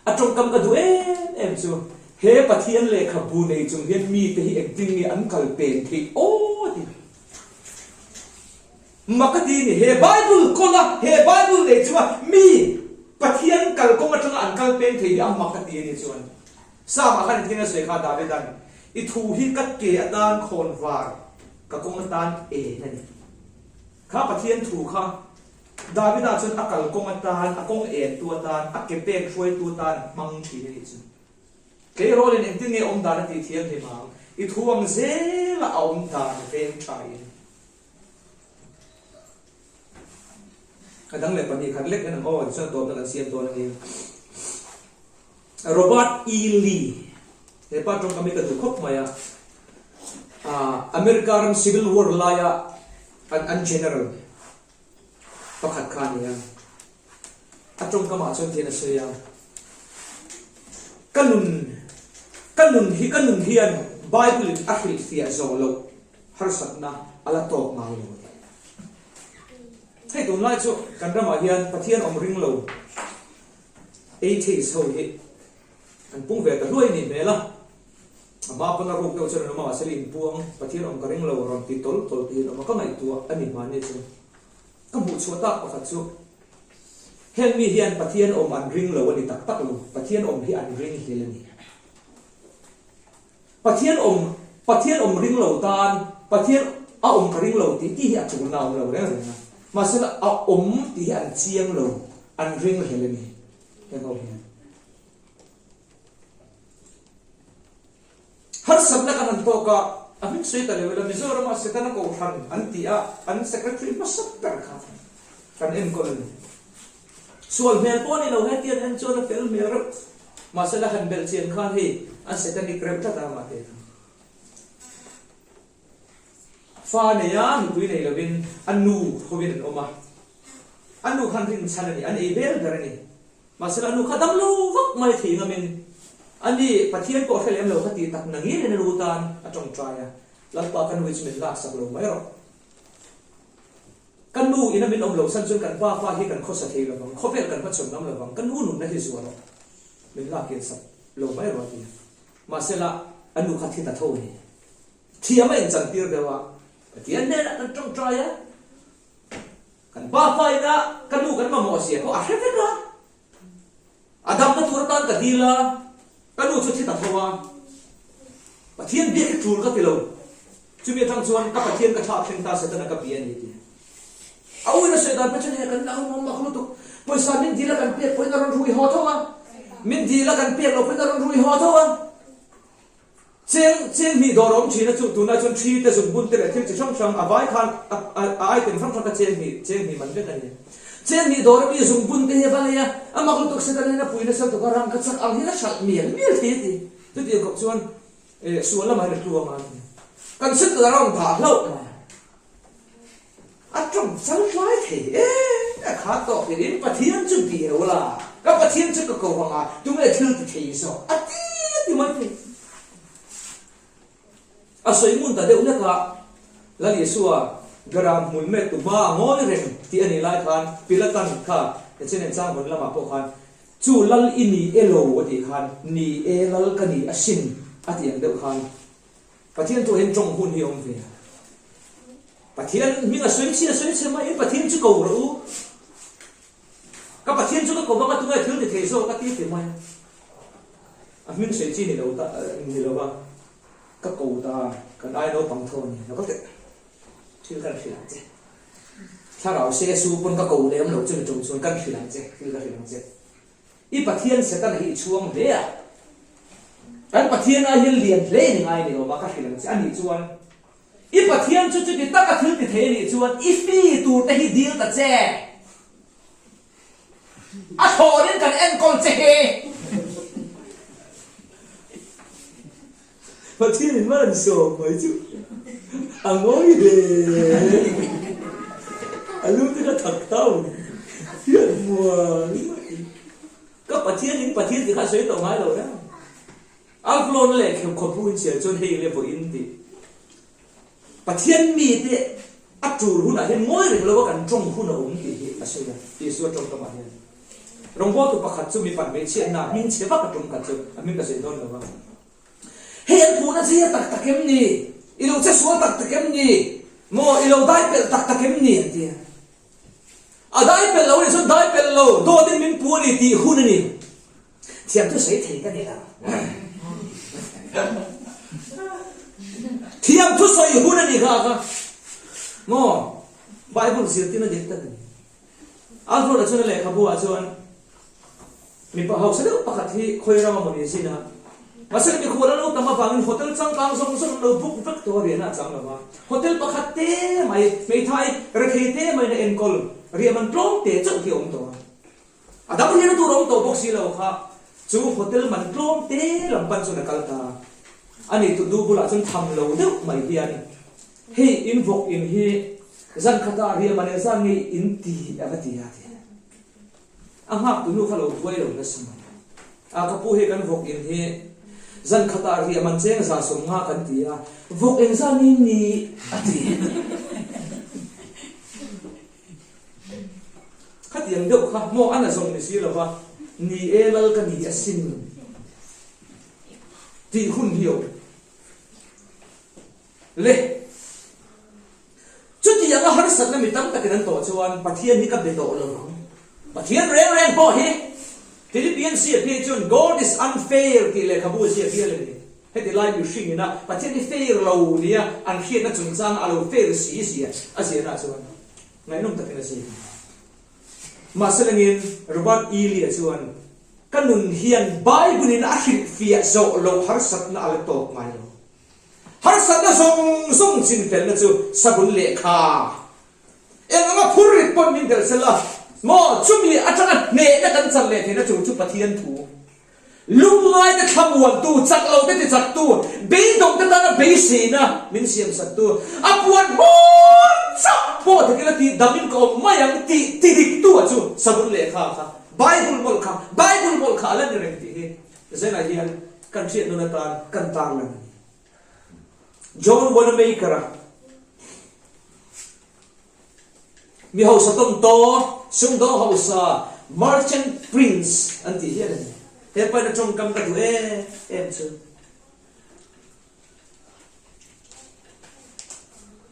A tawngkam ka duh em em chu, he Pathian lehkhabu nei chung hian mite hi engtin nge an kal pen theih aw ti. Mak a ti ni, he Bible kawla, he Bible nei chunga mi Pathian kalkawng atanga an kal pen thei hi a mak a ti a ni chuan. Psalm-ah khan engtin a sawi kha Davida'n, I thu hi ka ke atan khawn var, ka kawng atan en a ni. Kha Pathian thu kha. Davida chuan a kalkawng atan, a kawng entu atan, a ke pek hruaitu atan hmang thin a nih chu. Tleirawlin engtin nge awm dan a tih thiam hlim ang? I thu ang zela a awm dan veng thain. A dang leh pahnih khat lek en ang aw, tichuan tawpna kan siam dawn a nia. Robert E. Lee, he pa tawngkam hi ka duh khawp mai a, America ram Civil War laia an general pakhat kha a ni a, a tawngkamah chuan tihian a sawi a, Ka nun, ka nun hi, ka nun hian Bible in a hrilhfiah zawh loh harsatna a la tawk ngai lo a ti. Hei tunlai chu kan ramah hian Pathian awm ring lo atheist ho hi an pung ve ta hluai nih hmel a, a hma pawn a ruk deuh chuan an awm a, mahse inpuang Pathian awm ka ring lo rawn ti tawl tawl te hi an awm a, ka ngaihtuah a ni hmanni chu. Ka hmuh chhuah tak pakhat chu heng mi hian Pathian awm an ring lo a ni tak tak lo, Pathian awm hi an ring hlel a ni. Pathian awm Pathian awm ring lo tan Pathian a awm ka ring lo tih tih hi a tulna a awm lo reng reng a, mahsela a awm tih hi an chiang lo, an ring hlel a ni heng ho hian. Harsatna kan han tawk a, a hming sawi ta lo ila Mizorama Setana Kohhran an tih a an Secretary hmasa ber kha kan enkawl a ni. Sual hmel pawh a ni lo, hetiang en chuan a fel hmel reuh. Mahse la han belh chian khan hei an satanic reuh tlat a mahte kha. Fa nei a, nupui nei lovin a nu hovin an awm a. A nu khan rinchhan a ni, an ei bel ber a ni. Mahse la a nu kha dam lo vak mai thei ngamin ani Pathian pawh hre lem lo kha tih tak nangin a nu tan a tawngtai a, Lalpa ka nu hi chu min laksak lo mai rawh. Ka nu ina min awm loh san chuan kan pa fa hi kan khawsa thei lovang, khawvel kan hmachhawn ngam lovang, ka nu nunna hi zuah rawh, min lak kian sak lo mai rawh a ti a. Mahsela, a nu kha thi ta tho a ni. Thiam a inchantir deuh a, Pathian hnenah kan tawngtai a, kan pa fa ina ka nu kan mamawh zia pawh a hre vek a. A damna tur atan ka dil a, ka nu chu thi ta tho a. Pathian biak hi tul ka ti lo. Chumi atang chuan ka Pathian ka thlak thleng ta Setana ka bia a ni a ti. A uin a sawi dan pawh chuan hei kan nau awm mak lutuk. Pawisa min dil a kan pek pawhin a rawn rui haw tho a, min dil a kan pek loh pawhin a rawn rui haw tho a. Cheng cheng hnih dawr a awm thin a chu tunlai chuan thi te zungbun te leh thil chi hrang hrang a vai khan a a item hrang hrang kha cheng hnih cheng hnih man vek a ni. Cheng hnih dawr a mi zungbun te hi a va lei a, a mak lutuk Satan hian a pui nasa lutuk a rang kha chak ang hian a hralh mial mial thei a ti. Chutiang khawp chuan eh sual lamah hian a tluang a ti. Kan Satan a rawn dah hlauh mai. A tawng chal tlai thei e, a kha tawk hian in Pathian chu bia ula, ka Pathian chu ka ko vang a, tunge thil ti thei zawk a ti a ti mai thei. A sawi ngun ta deuh hlek a, Lal Isua Garam hmul met tu hma a ngawi reng tih a nih lai khan Pilatan kha Etienne Changvawn lamah pawh khan chu Lal i ni e lo a tih khan ni e Lal ka ni asin a tih ang deuh khan Pathian chu hian tawng hun hi a awm ve a. Pathian hming a sawi chhe a sawi chhe mai in Pathian chu ko rawh u. Ka Pathian chu ka ko vang a tunge thil ti thei zawk a ti ti mai a. A hming sawi chi ni lo ta ni lo va ka ko ta kan ai naupang tho a ni lo ka teh thil kan hrilh ang che. Thlarau se su pawn ka ko lem lo chu ni tawng chuan kan hrilh ang che thil ka hrilh ang che. I Pathian Setana hi i chhuang hle a, kan Pathian ai hian lian hle in i ngai ni awm a, ka hrilh ang che a nih chuan i Pathian chu chuti taka thil ti thei a nih chuan i fi tur te hi dil ta che, a thlawrin kan enkawl che hi. Pathian in hman an sawm mai chu a ngawi hle. A lu te kha thak thau hian mual mai. Ka Pathian in Pathian ti kha a sawi tawh ngai lo reng. Alflona leh khawpu in chhiar chuan hei le vawiin tih. Pathian mite a tul hunah hian ngawi reng lova kan tawng hun a awm tih hi a sawi a, Isua tawngkamah hian. Rawngbawltu pakhat chu mipat hmeichhiatna hming chhe vak a tum khat chu a hming ka sawi dawn lo va. Hei an puhna che hi a tak tak em ni? I lo che sual tak tak em ni? Maw i lo dai pelh tak tak em ni? An ti a. A dai pelh lo a nih chuan dai pelh lo, dawtin min pu a ni tih hun a ni. Thiam chu sawi thei ka ni lo. Thiam thu sawi hun a ni kha kha. Maw Bible zirtirna dik tak a ni. Alfred-a chuan a lehkhabu-ah chuan mipa hausa deuh pakhat hi khawi rama maw ni zin a, mahse mikhual an lo tam avangin hotel changkang zawng zawng an lo book vek tawh a riahna a chang lo va. Hotel pakhat te mai, hmeithai rethei te maiin a enkawl riah man tlawm te chauh hi a awm tawh a. A dang riahna tur a awm tawh bawk si lo kha chu hotel man tlawm te lam pan chuan a kal ta a. A ni tu nu bulah chuan tham lo deuh mai hian hei in vawk in hi zan khatah riah man engzat nge in ti a va ti a ti. A nghak tu nu kha lo buai lo nasa mai. A ka pu hei kan vawk in hi zan khatah riah man cheng 150 kan ti a, vawk engzat nge in ni a ti. Khatiang deuh kha maw a na zawng ni si lova, ni e lal ka ni asin tih hun hi awm le. Chutianga harsatna mi tam takin an tawh chuan Pathian hi ka be tawh lo ang. Pathian reng reng pawh hi Philippian ziah phei chuan God is unfair tih lehkhabu a ziah hial a ni. Heti lai mihring ina Pathian hi fair lo nia an hriatna chungchanga a lo fair si zia a ziahna chuan ngaihnawm takin a ziak a ni. Mahse lengin Robert E. Lee-a chuan ka nun hian Bible-in a hrilhfiah zawh loh harsatna a la tawk ngai lo. Harsatna zawng zawng chinfelna chu sabun lehkha eng anga phur rit pawn min belh sela maw chumi atanga hnehna kan chan leh theihna chu chu Pathian thu Lungngaite thlamuantu, chak lote tichaktu, beidawngte tana beiseina min siamsaktu, a puan hmun chauh pawh thekila tih damin ka awm mai ang tih tidiktu a chu sabun lehkha kha, Bible mawlh kha, Bible mawlh kha a la ni reng tih hi Zenah hian kan hriat nawn atan kan tarlan a ni. John Wanamaker-a. Mi hausa tawntaw, sumdawng hausa, merchant prince an tih hian a ni. He paina tawngkam ka duh em em chu.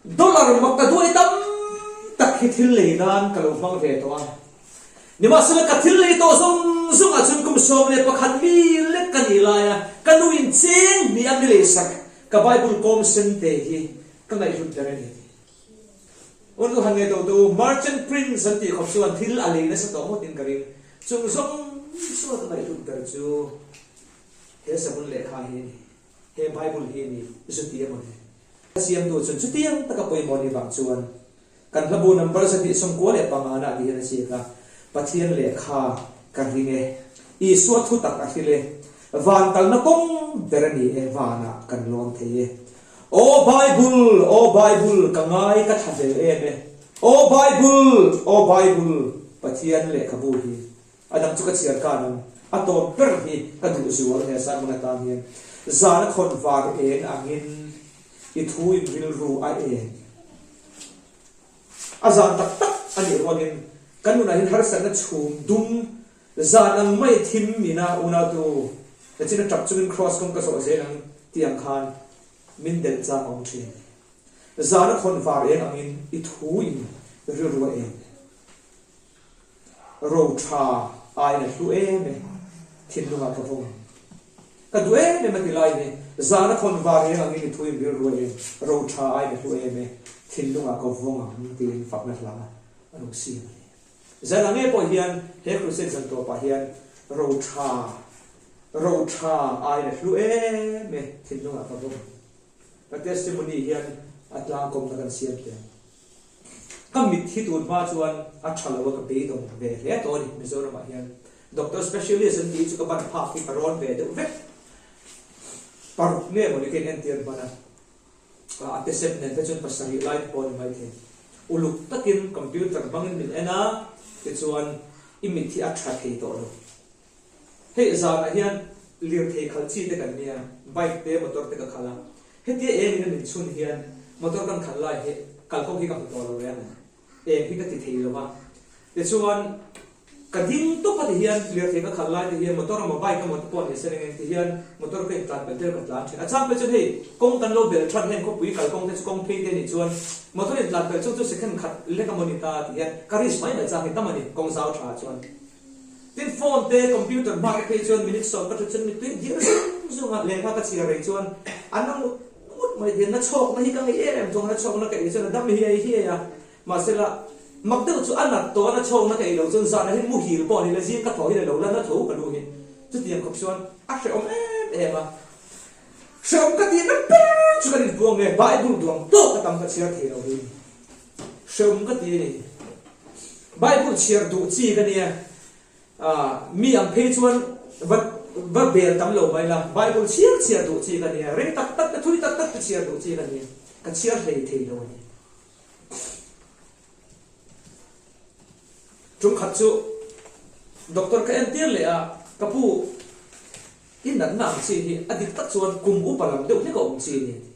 Dollar mak ka duai tam tak hi thil lei nan ka lo hmang ve tawh a. Nimahsela ka thil lei tawh zawng zawngah chuan kum 11 mi lek ka nih laia ka nuin cheng hnih a mi leisak ka Bible kawm sen te hi ka ngaihhlut ber a ni. Un u han ngei tawh tu Merchant Prince an tih khawp chuan thil a lei nasa tawh ngawtin ka ring. Chung zawng zawng ka ngaihhlut ber chu he sabun lehkha hi a ni, he Bible hi a ni, zu ti emaw ni. A siamtu chuan chutiang taka pawimawh ni vang chuan kan hlabu number 195 na tih hian a ziak a, Pathian lehkha ka ring e, Isua thutak a hril e, van kalna kawng ber a ni e, vanah kan lawn thei e. Aw Bible, aw Bible, ka ngai ka thlahlel em e. Aw Bible, aw Bible, Pathian lehkhabu hi a dang chu ka chhiar khan ang, a tawp ber hi ka duh zual he sermon atan hian zan a khawn var eng angin i thu in rilru a eng. A zan tak tak a nih rualin kan nunah hian harsatna chhum dum zan ang mai thim mina unautu Nachin a tap chungin kraws kawng ka zawh zel ang tih ang khan min delh chang a awm thin. Zan a khawn var eng angin i thu in rilru a eng. Ro tha aiin a hlu em e, thinlungah ka vawng ang. Ka duh em em a ti lai hi, zan a khawn var eng angin i thu in rilru a eng, ro tha aiin a hlu em e, thinlungah ka vawng ang tiin fakna hla a lo siam a ni. Zan ang nge pawh hian he crusade zan tawpah hian ro tha, ro tha aiin a hlu em e, thinlungah ka vawng. Ka testimony hian a tlangkawmna kan siam thiam. Ka mit hi tun hma chuan a tha lo a, ka beidawng ve hle tawh a ni Mizoramah hian. Doctor specialist an tih chu ka ban phak hi ka rawn ve deuh vek. Paruk nge mawni ka inentir hman a. A tesep nen te chuan pasarih lai te pawh a ni maithei. Uluk takin computer hmangin min en a, tichuan i mit hi a tha thei tawh lo. Hei zanah hian lirthei khalh chi te kan nia, bike te motor te ka khalh a, hetia eng in a min chhun hian motor kan khalh lai hi kalkawng hi ka hmu tawh lo reng a. Eng hi ka ti thei lo va. Tichuan, ka ding tawp a ti hian lirthei ka khalh lai te hian motor emaw bike emaw te pawh ni se eng eng ti hian motor ka intlan pelh tel ka tlan thin. A chang pawh chuan hei kawng kan lo bel that heng khawpui kal kawng te chu kawng phei te nih chuan motor intlan pelh chu chu second khat lek emaw ni ta ti hian ka risk mai mai chang hi tam a ni kawng zau tha ah chuan. Tin phone te computer hma te phei chuan minute sawm ka thut chuan mittui dir zung zung a lehkha ka chhiar rei chuan an la ngut ngut mai hian na chhawkna hi ka ngei em em thung a na chhawkna ka ei chuan a dam hiai hiai a mahsela. Mak deuh chu a nat tawh a na chhawkna ka ei loh chuan zan ah hian muhil pawh a ni la zing ka thaw hian a lo la na tho ka lu hi. Chutiang khawp chuan a hrehawm em em a. Hrehawm ka tihna ber chu kan inpuang nge Bible duang tawk a tam ka chhiar thei lo hi. Hrehawm ka ti a ni. Bible chhiar duh chi ka nia. Mi ang phei chuan va va bel tam lo mai la. Bible chhiar chhiar duh chi ka nia. Rei tak tak te thui tak tak te chhiar duh chi ka nia. Ka chhiar hlei thei lo a ni. Tum khat chu doctor ka entir leh a, ka pu i natna ang chi hi a dik tak chuan kum upa lam deuh hlek a awm chi a ni a ti.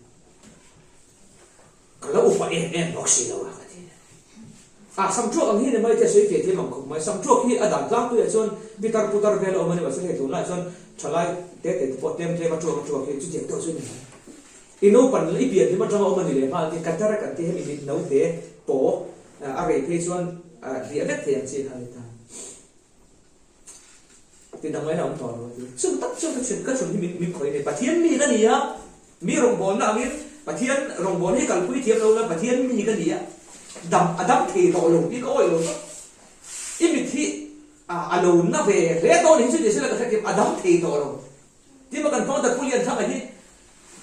Ka lo upa em em bawk si lo a ka ti. A samṭuak ang hi ni mai te sawi feh thiam ang khawp mai. Samṭuak hi a dan tlangpuiah chuan pitar putar vel a awm a ni mahse hei tunlaiah chuan ṭhalai te te te pawh tlem tlem a ṭuak a ṭuak hi chutiang deuh chu a ni mai. I naupan i pian hlim atanga awm a ni leh nghal tih cataract an tih hemi mit naute paw a rei phei chuan hliah vek thei ang chi kha a ni ta. Ti dang mai a awm tawh lo a ti. Chu tak chuan ka chhun ka chhun hi min min khawih a ni. Pathian mi ka ni a, mi rawngbawlna angin Pathian rawngbawlna hi kalpui thiam lo la Pathian mi ka ni a, dam a dam thei tawh lo tih ka awih lo tawp. I mit hi a lo na ve hle dawn hi chu ni sela ka hrethiam a dam thei tawh lo. Tima kan hmang Darpu Lian Thanga hi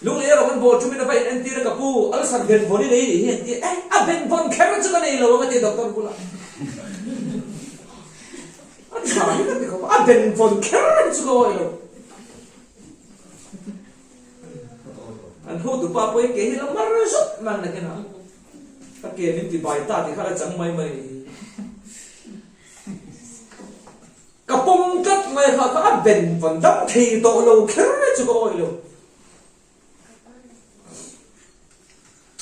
Lunglei erawh kan bawl thumin a va in entir a ka pu ulcer benvawn i nei nih hi an ti a, eh a benvawn kher chu ka nei lo ang a ti a doctor bulah a tha hi ka ti khawp a, a benvawn kher hi chu ka awih lo. An hotupa pawh hi ke hi la mar zut mai ang nakinah ka ke min ti bai ta tih kha la chang mai mai nih hi. Ka pawm tlat mai kha kha a ben vawn dam thei tawh lo kher chu ka awih lo.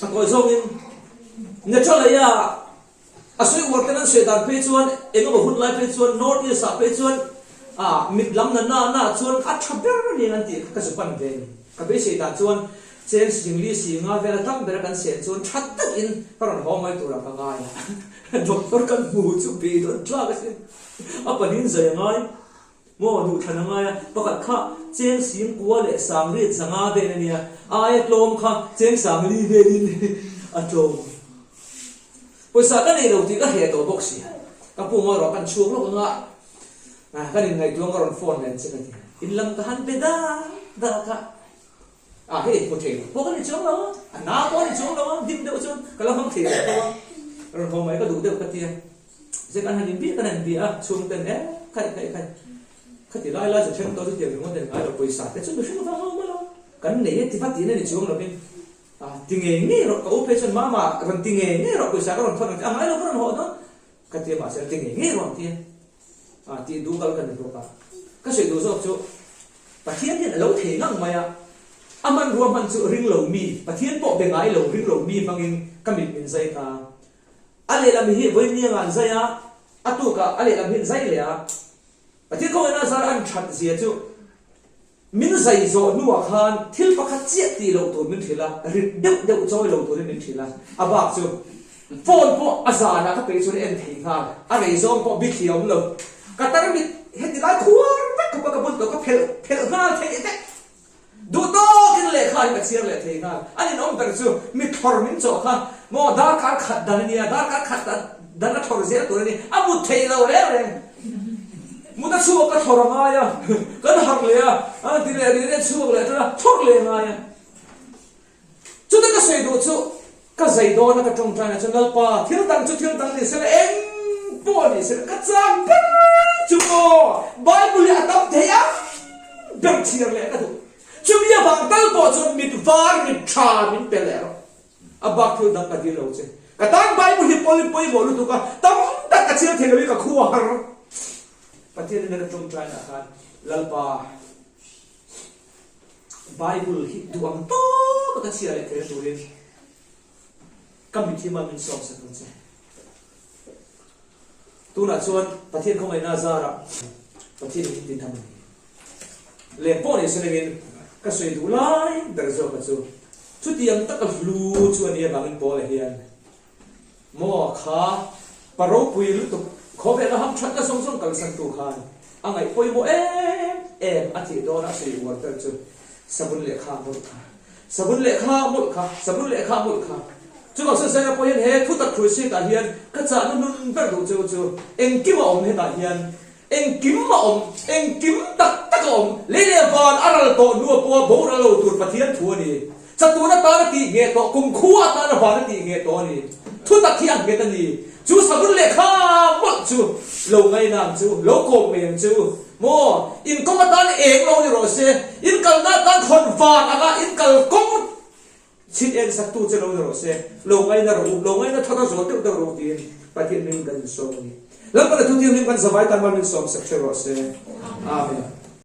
A kawi zawngin Netralaya a sawi uar ten an sawi dan phei chuan eng emaw hun lai phei chuan North East ah phei chuan ah mit lam na na na chuan a tha ber a ni ang an tih kha ka zu pan ve a ni. Ka beisei dan chuan cheng singli singa vel a tam bera kan sen chuan tha takin ka rawn haw mai turah ka ngai a. Doctor kan hmu chu beidawn tlak a sin. A pahnihin zai a ngai maw duhthlan a ngai a, pakhat kha cheng sing kua leh sang riat zanga vel a nia, a aia tlawm kha cheng sang li velin a tlawm. Pawisa ka nei lo tih ka hreh tawh bawk si. Ka pu ngawi rawh kan chhuak lawk anga kan inngaihtuah ka rawn phone nen che ka ti. In lam ka han pe dak dak a. A hei hmu thei lo pawh ka ni chuang lo a, a na pawh a ni chuang lo a, dim deuh chuan ka la hmang thei lo tho a, rawn haw mai ka duh deuh ka tia. Zia kan han inbiak kan han bia a, chhung ten e khai khai khai khati lai lai chu then tawh chu tiang ringawt en ngai lo pawisa te chu mihring vang a awm alawm kan nei e ti va tihna ni chuang lovin a ti ngei ngei rawh ka u phei chuan mama rawn ti ngei ngei rawh pawisa ka rawn thawn ang che a ngai lo ka rawn haw dawn ka tia mahse ti ngei ngei rawh an tia a tih duh kal ka ni bawk a ka sawi duh zawk chu Pathian hian a lo thei ngang mai a a hmanrua hman chu ring lo mi Pathian pawh be ngai lo ring lo mi hmangin ka mit min zai ta. A lehlam hi vawiin an zai a, a tukah a lehlam hi an zai leh a. Pathian kawngin a zar an that zia chu min zai zawh hnuah khan thil pakhat chiah tih loh tur min hrilh a, rit deuh deuh chawi lo turin min hrilh a. A bak chu phone pawh a zanah ka peih chuan a en thei nghal, a rei zawng pawh bithli a awm lo. Ka tarmit heti lai khuar vek khawpa ka bun tawh ka phelh phelh nghal theih vek. Duh tawkin lehkha hi ka chhiar leh thei nghal. A ninawm ber chu mi thlawr min chawh kha maw darkar khat dan a nia, darkar khat dan a thlawr zel tur a ni, a mut theih lo reng reng. Mut a chhuak ka thlawr a ngai a, kan harh leh a, a ti leh rih rih a chhuak leh ṭan a, thlawr leh a ngai a. Chuta ka sawi duh chu ka zai dawn a ka tawngtaina chu Lalpa thil dang chu thil dang ni sela eng pawh ni sela ka chang ber chu maw Bible hi a tam thei ang ber chhiar leh ka duh. Chumi avang tal pawh chuan mit var mit tha min pe leh rawh. A bak thil dang ka dil lo che. Ka tan Bible hi pawl pawimawh lutuk a tam tak ka chhiar thei lo hi ka khua har. Pathian in a ka tawngtaina khan Lalpa Bible hi duh ang tawk a ka chhiar leh theihna turin ka mithiam a min sawm sak ang che. Tunah chuan Pathian khawngaihna zarah Pathian in min ti dam a ni. Leng pawh ni se lengin ka sawi duh lai ber zawk a chu chutiang taka hlu chu a nia vangin Paula hian Maw kha pa ropui lutuk khawvela ham thatna zawng zawng kalsan tu khan a ngaih pawimawh em em a tih dawn a sawi uar ber chu sabun lehkha mawlh kha sabun lehkha mawlh kha sabun lehkha mawlh kha. Chuvang chuan Zaina pawh hian he thutak crusade ah hian ka chahna hnun ber duh cheu chu engkim a awm hetah hian engkim a awm, engkim tak tak a awm. Lei leh van a ral tawh hnua pawha boral lo tur Pathian thu a ni. Chatun atana tih ngheh tawh, kumkhua atana van a tih ngheh tawh a ni. Thutak hi a nghet a ni. Chu savun lehkha mawlh chu lo ngaina ang chu, lo kawm mai ang chu. Maw, in kawng atan eng lo ni rawh se, in kalna atan khawn van anga in kal kawng chhit en saktu che lo ni rawh se, lo ngaina rawh u, lo ngaina thar a zawl deuh deuh rawh u tiin Pathian hming kan insawm a ni. Lalpana thutiang hming kan zavai tan mal min sawm sak hreh rawh se. Amen.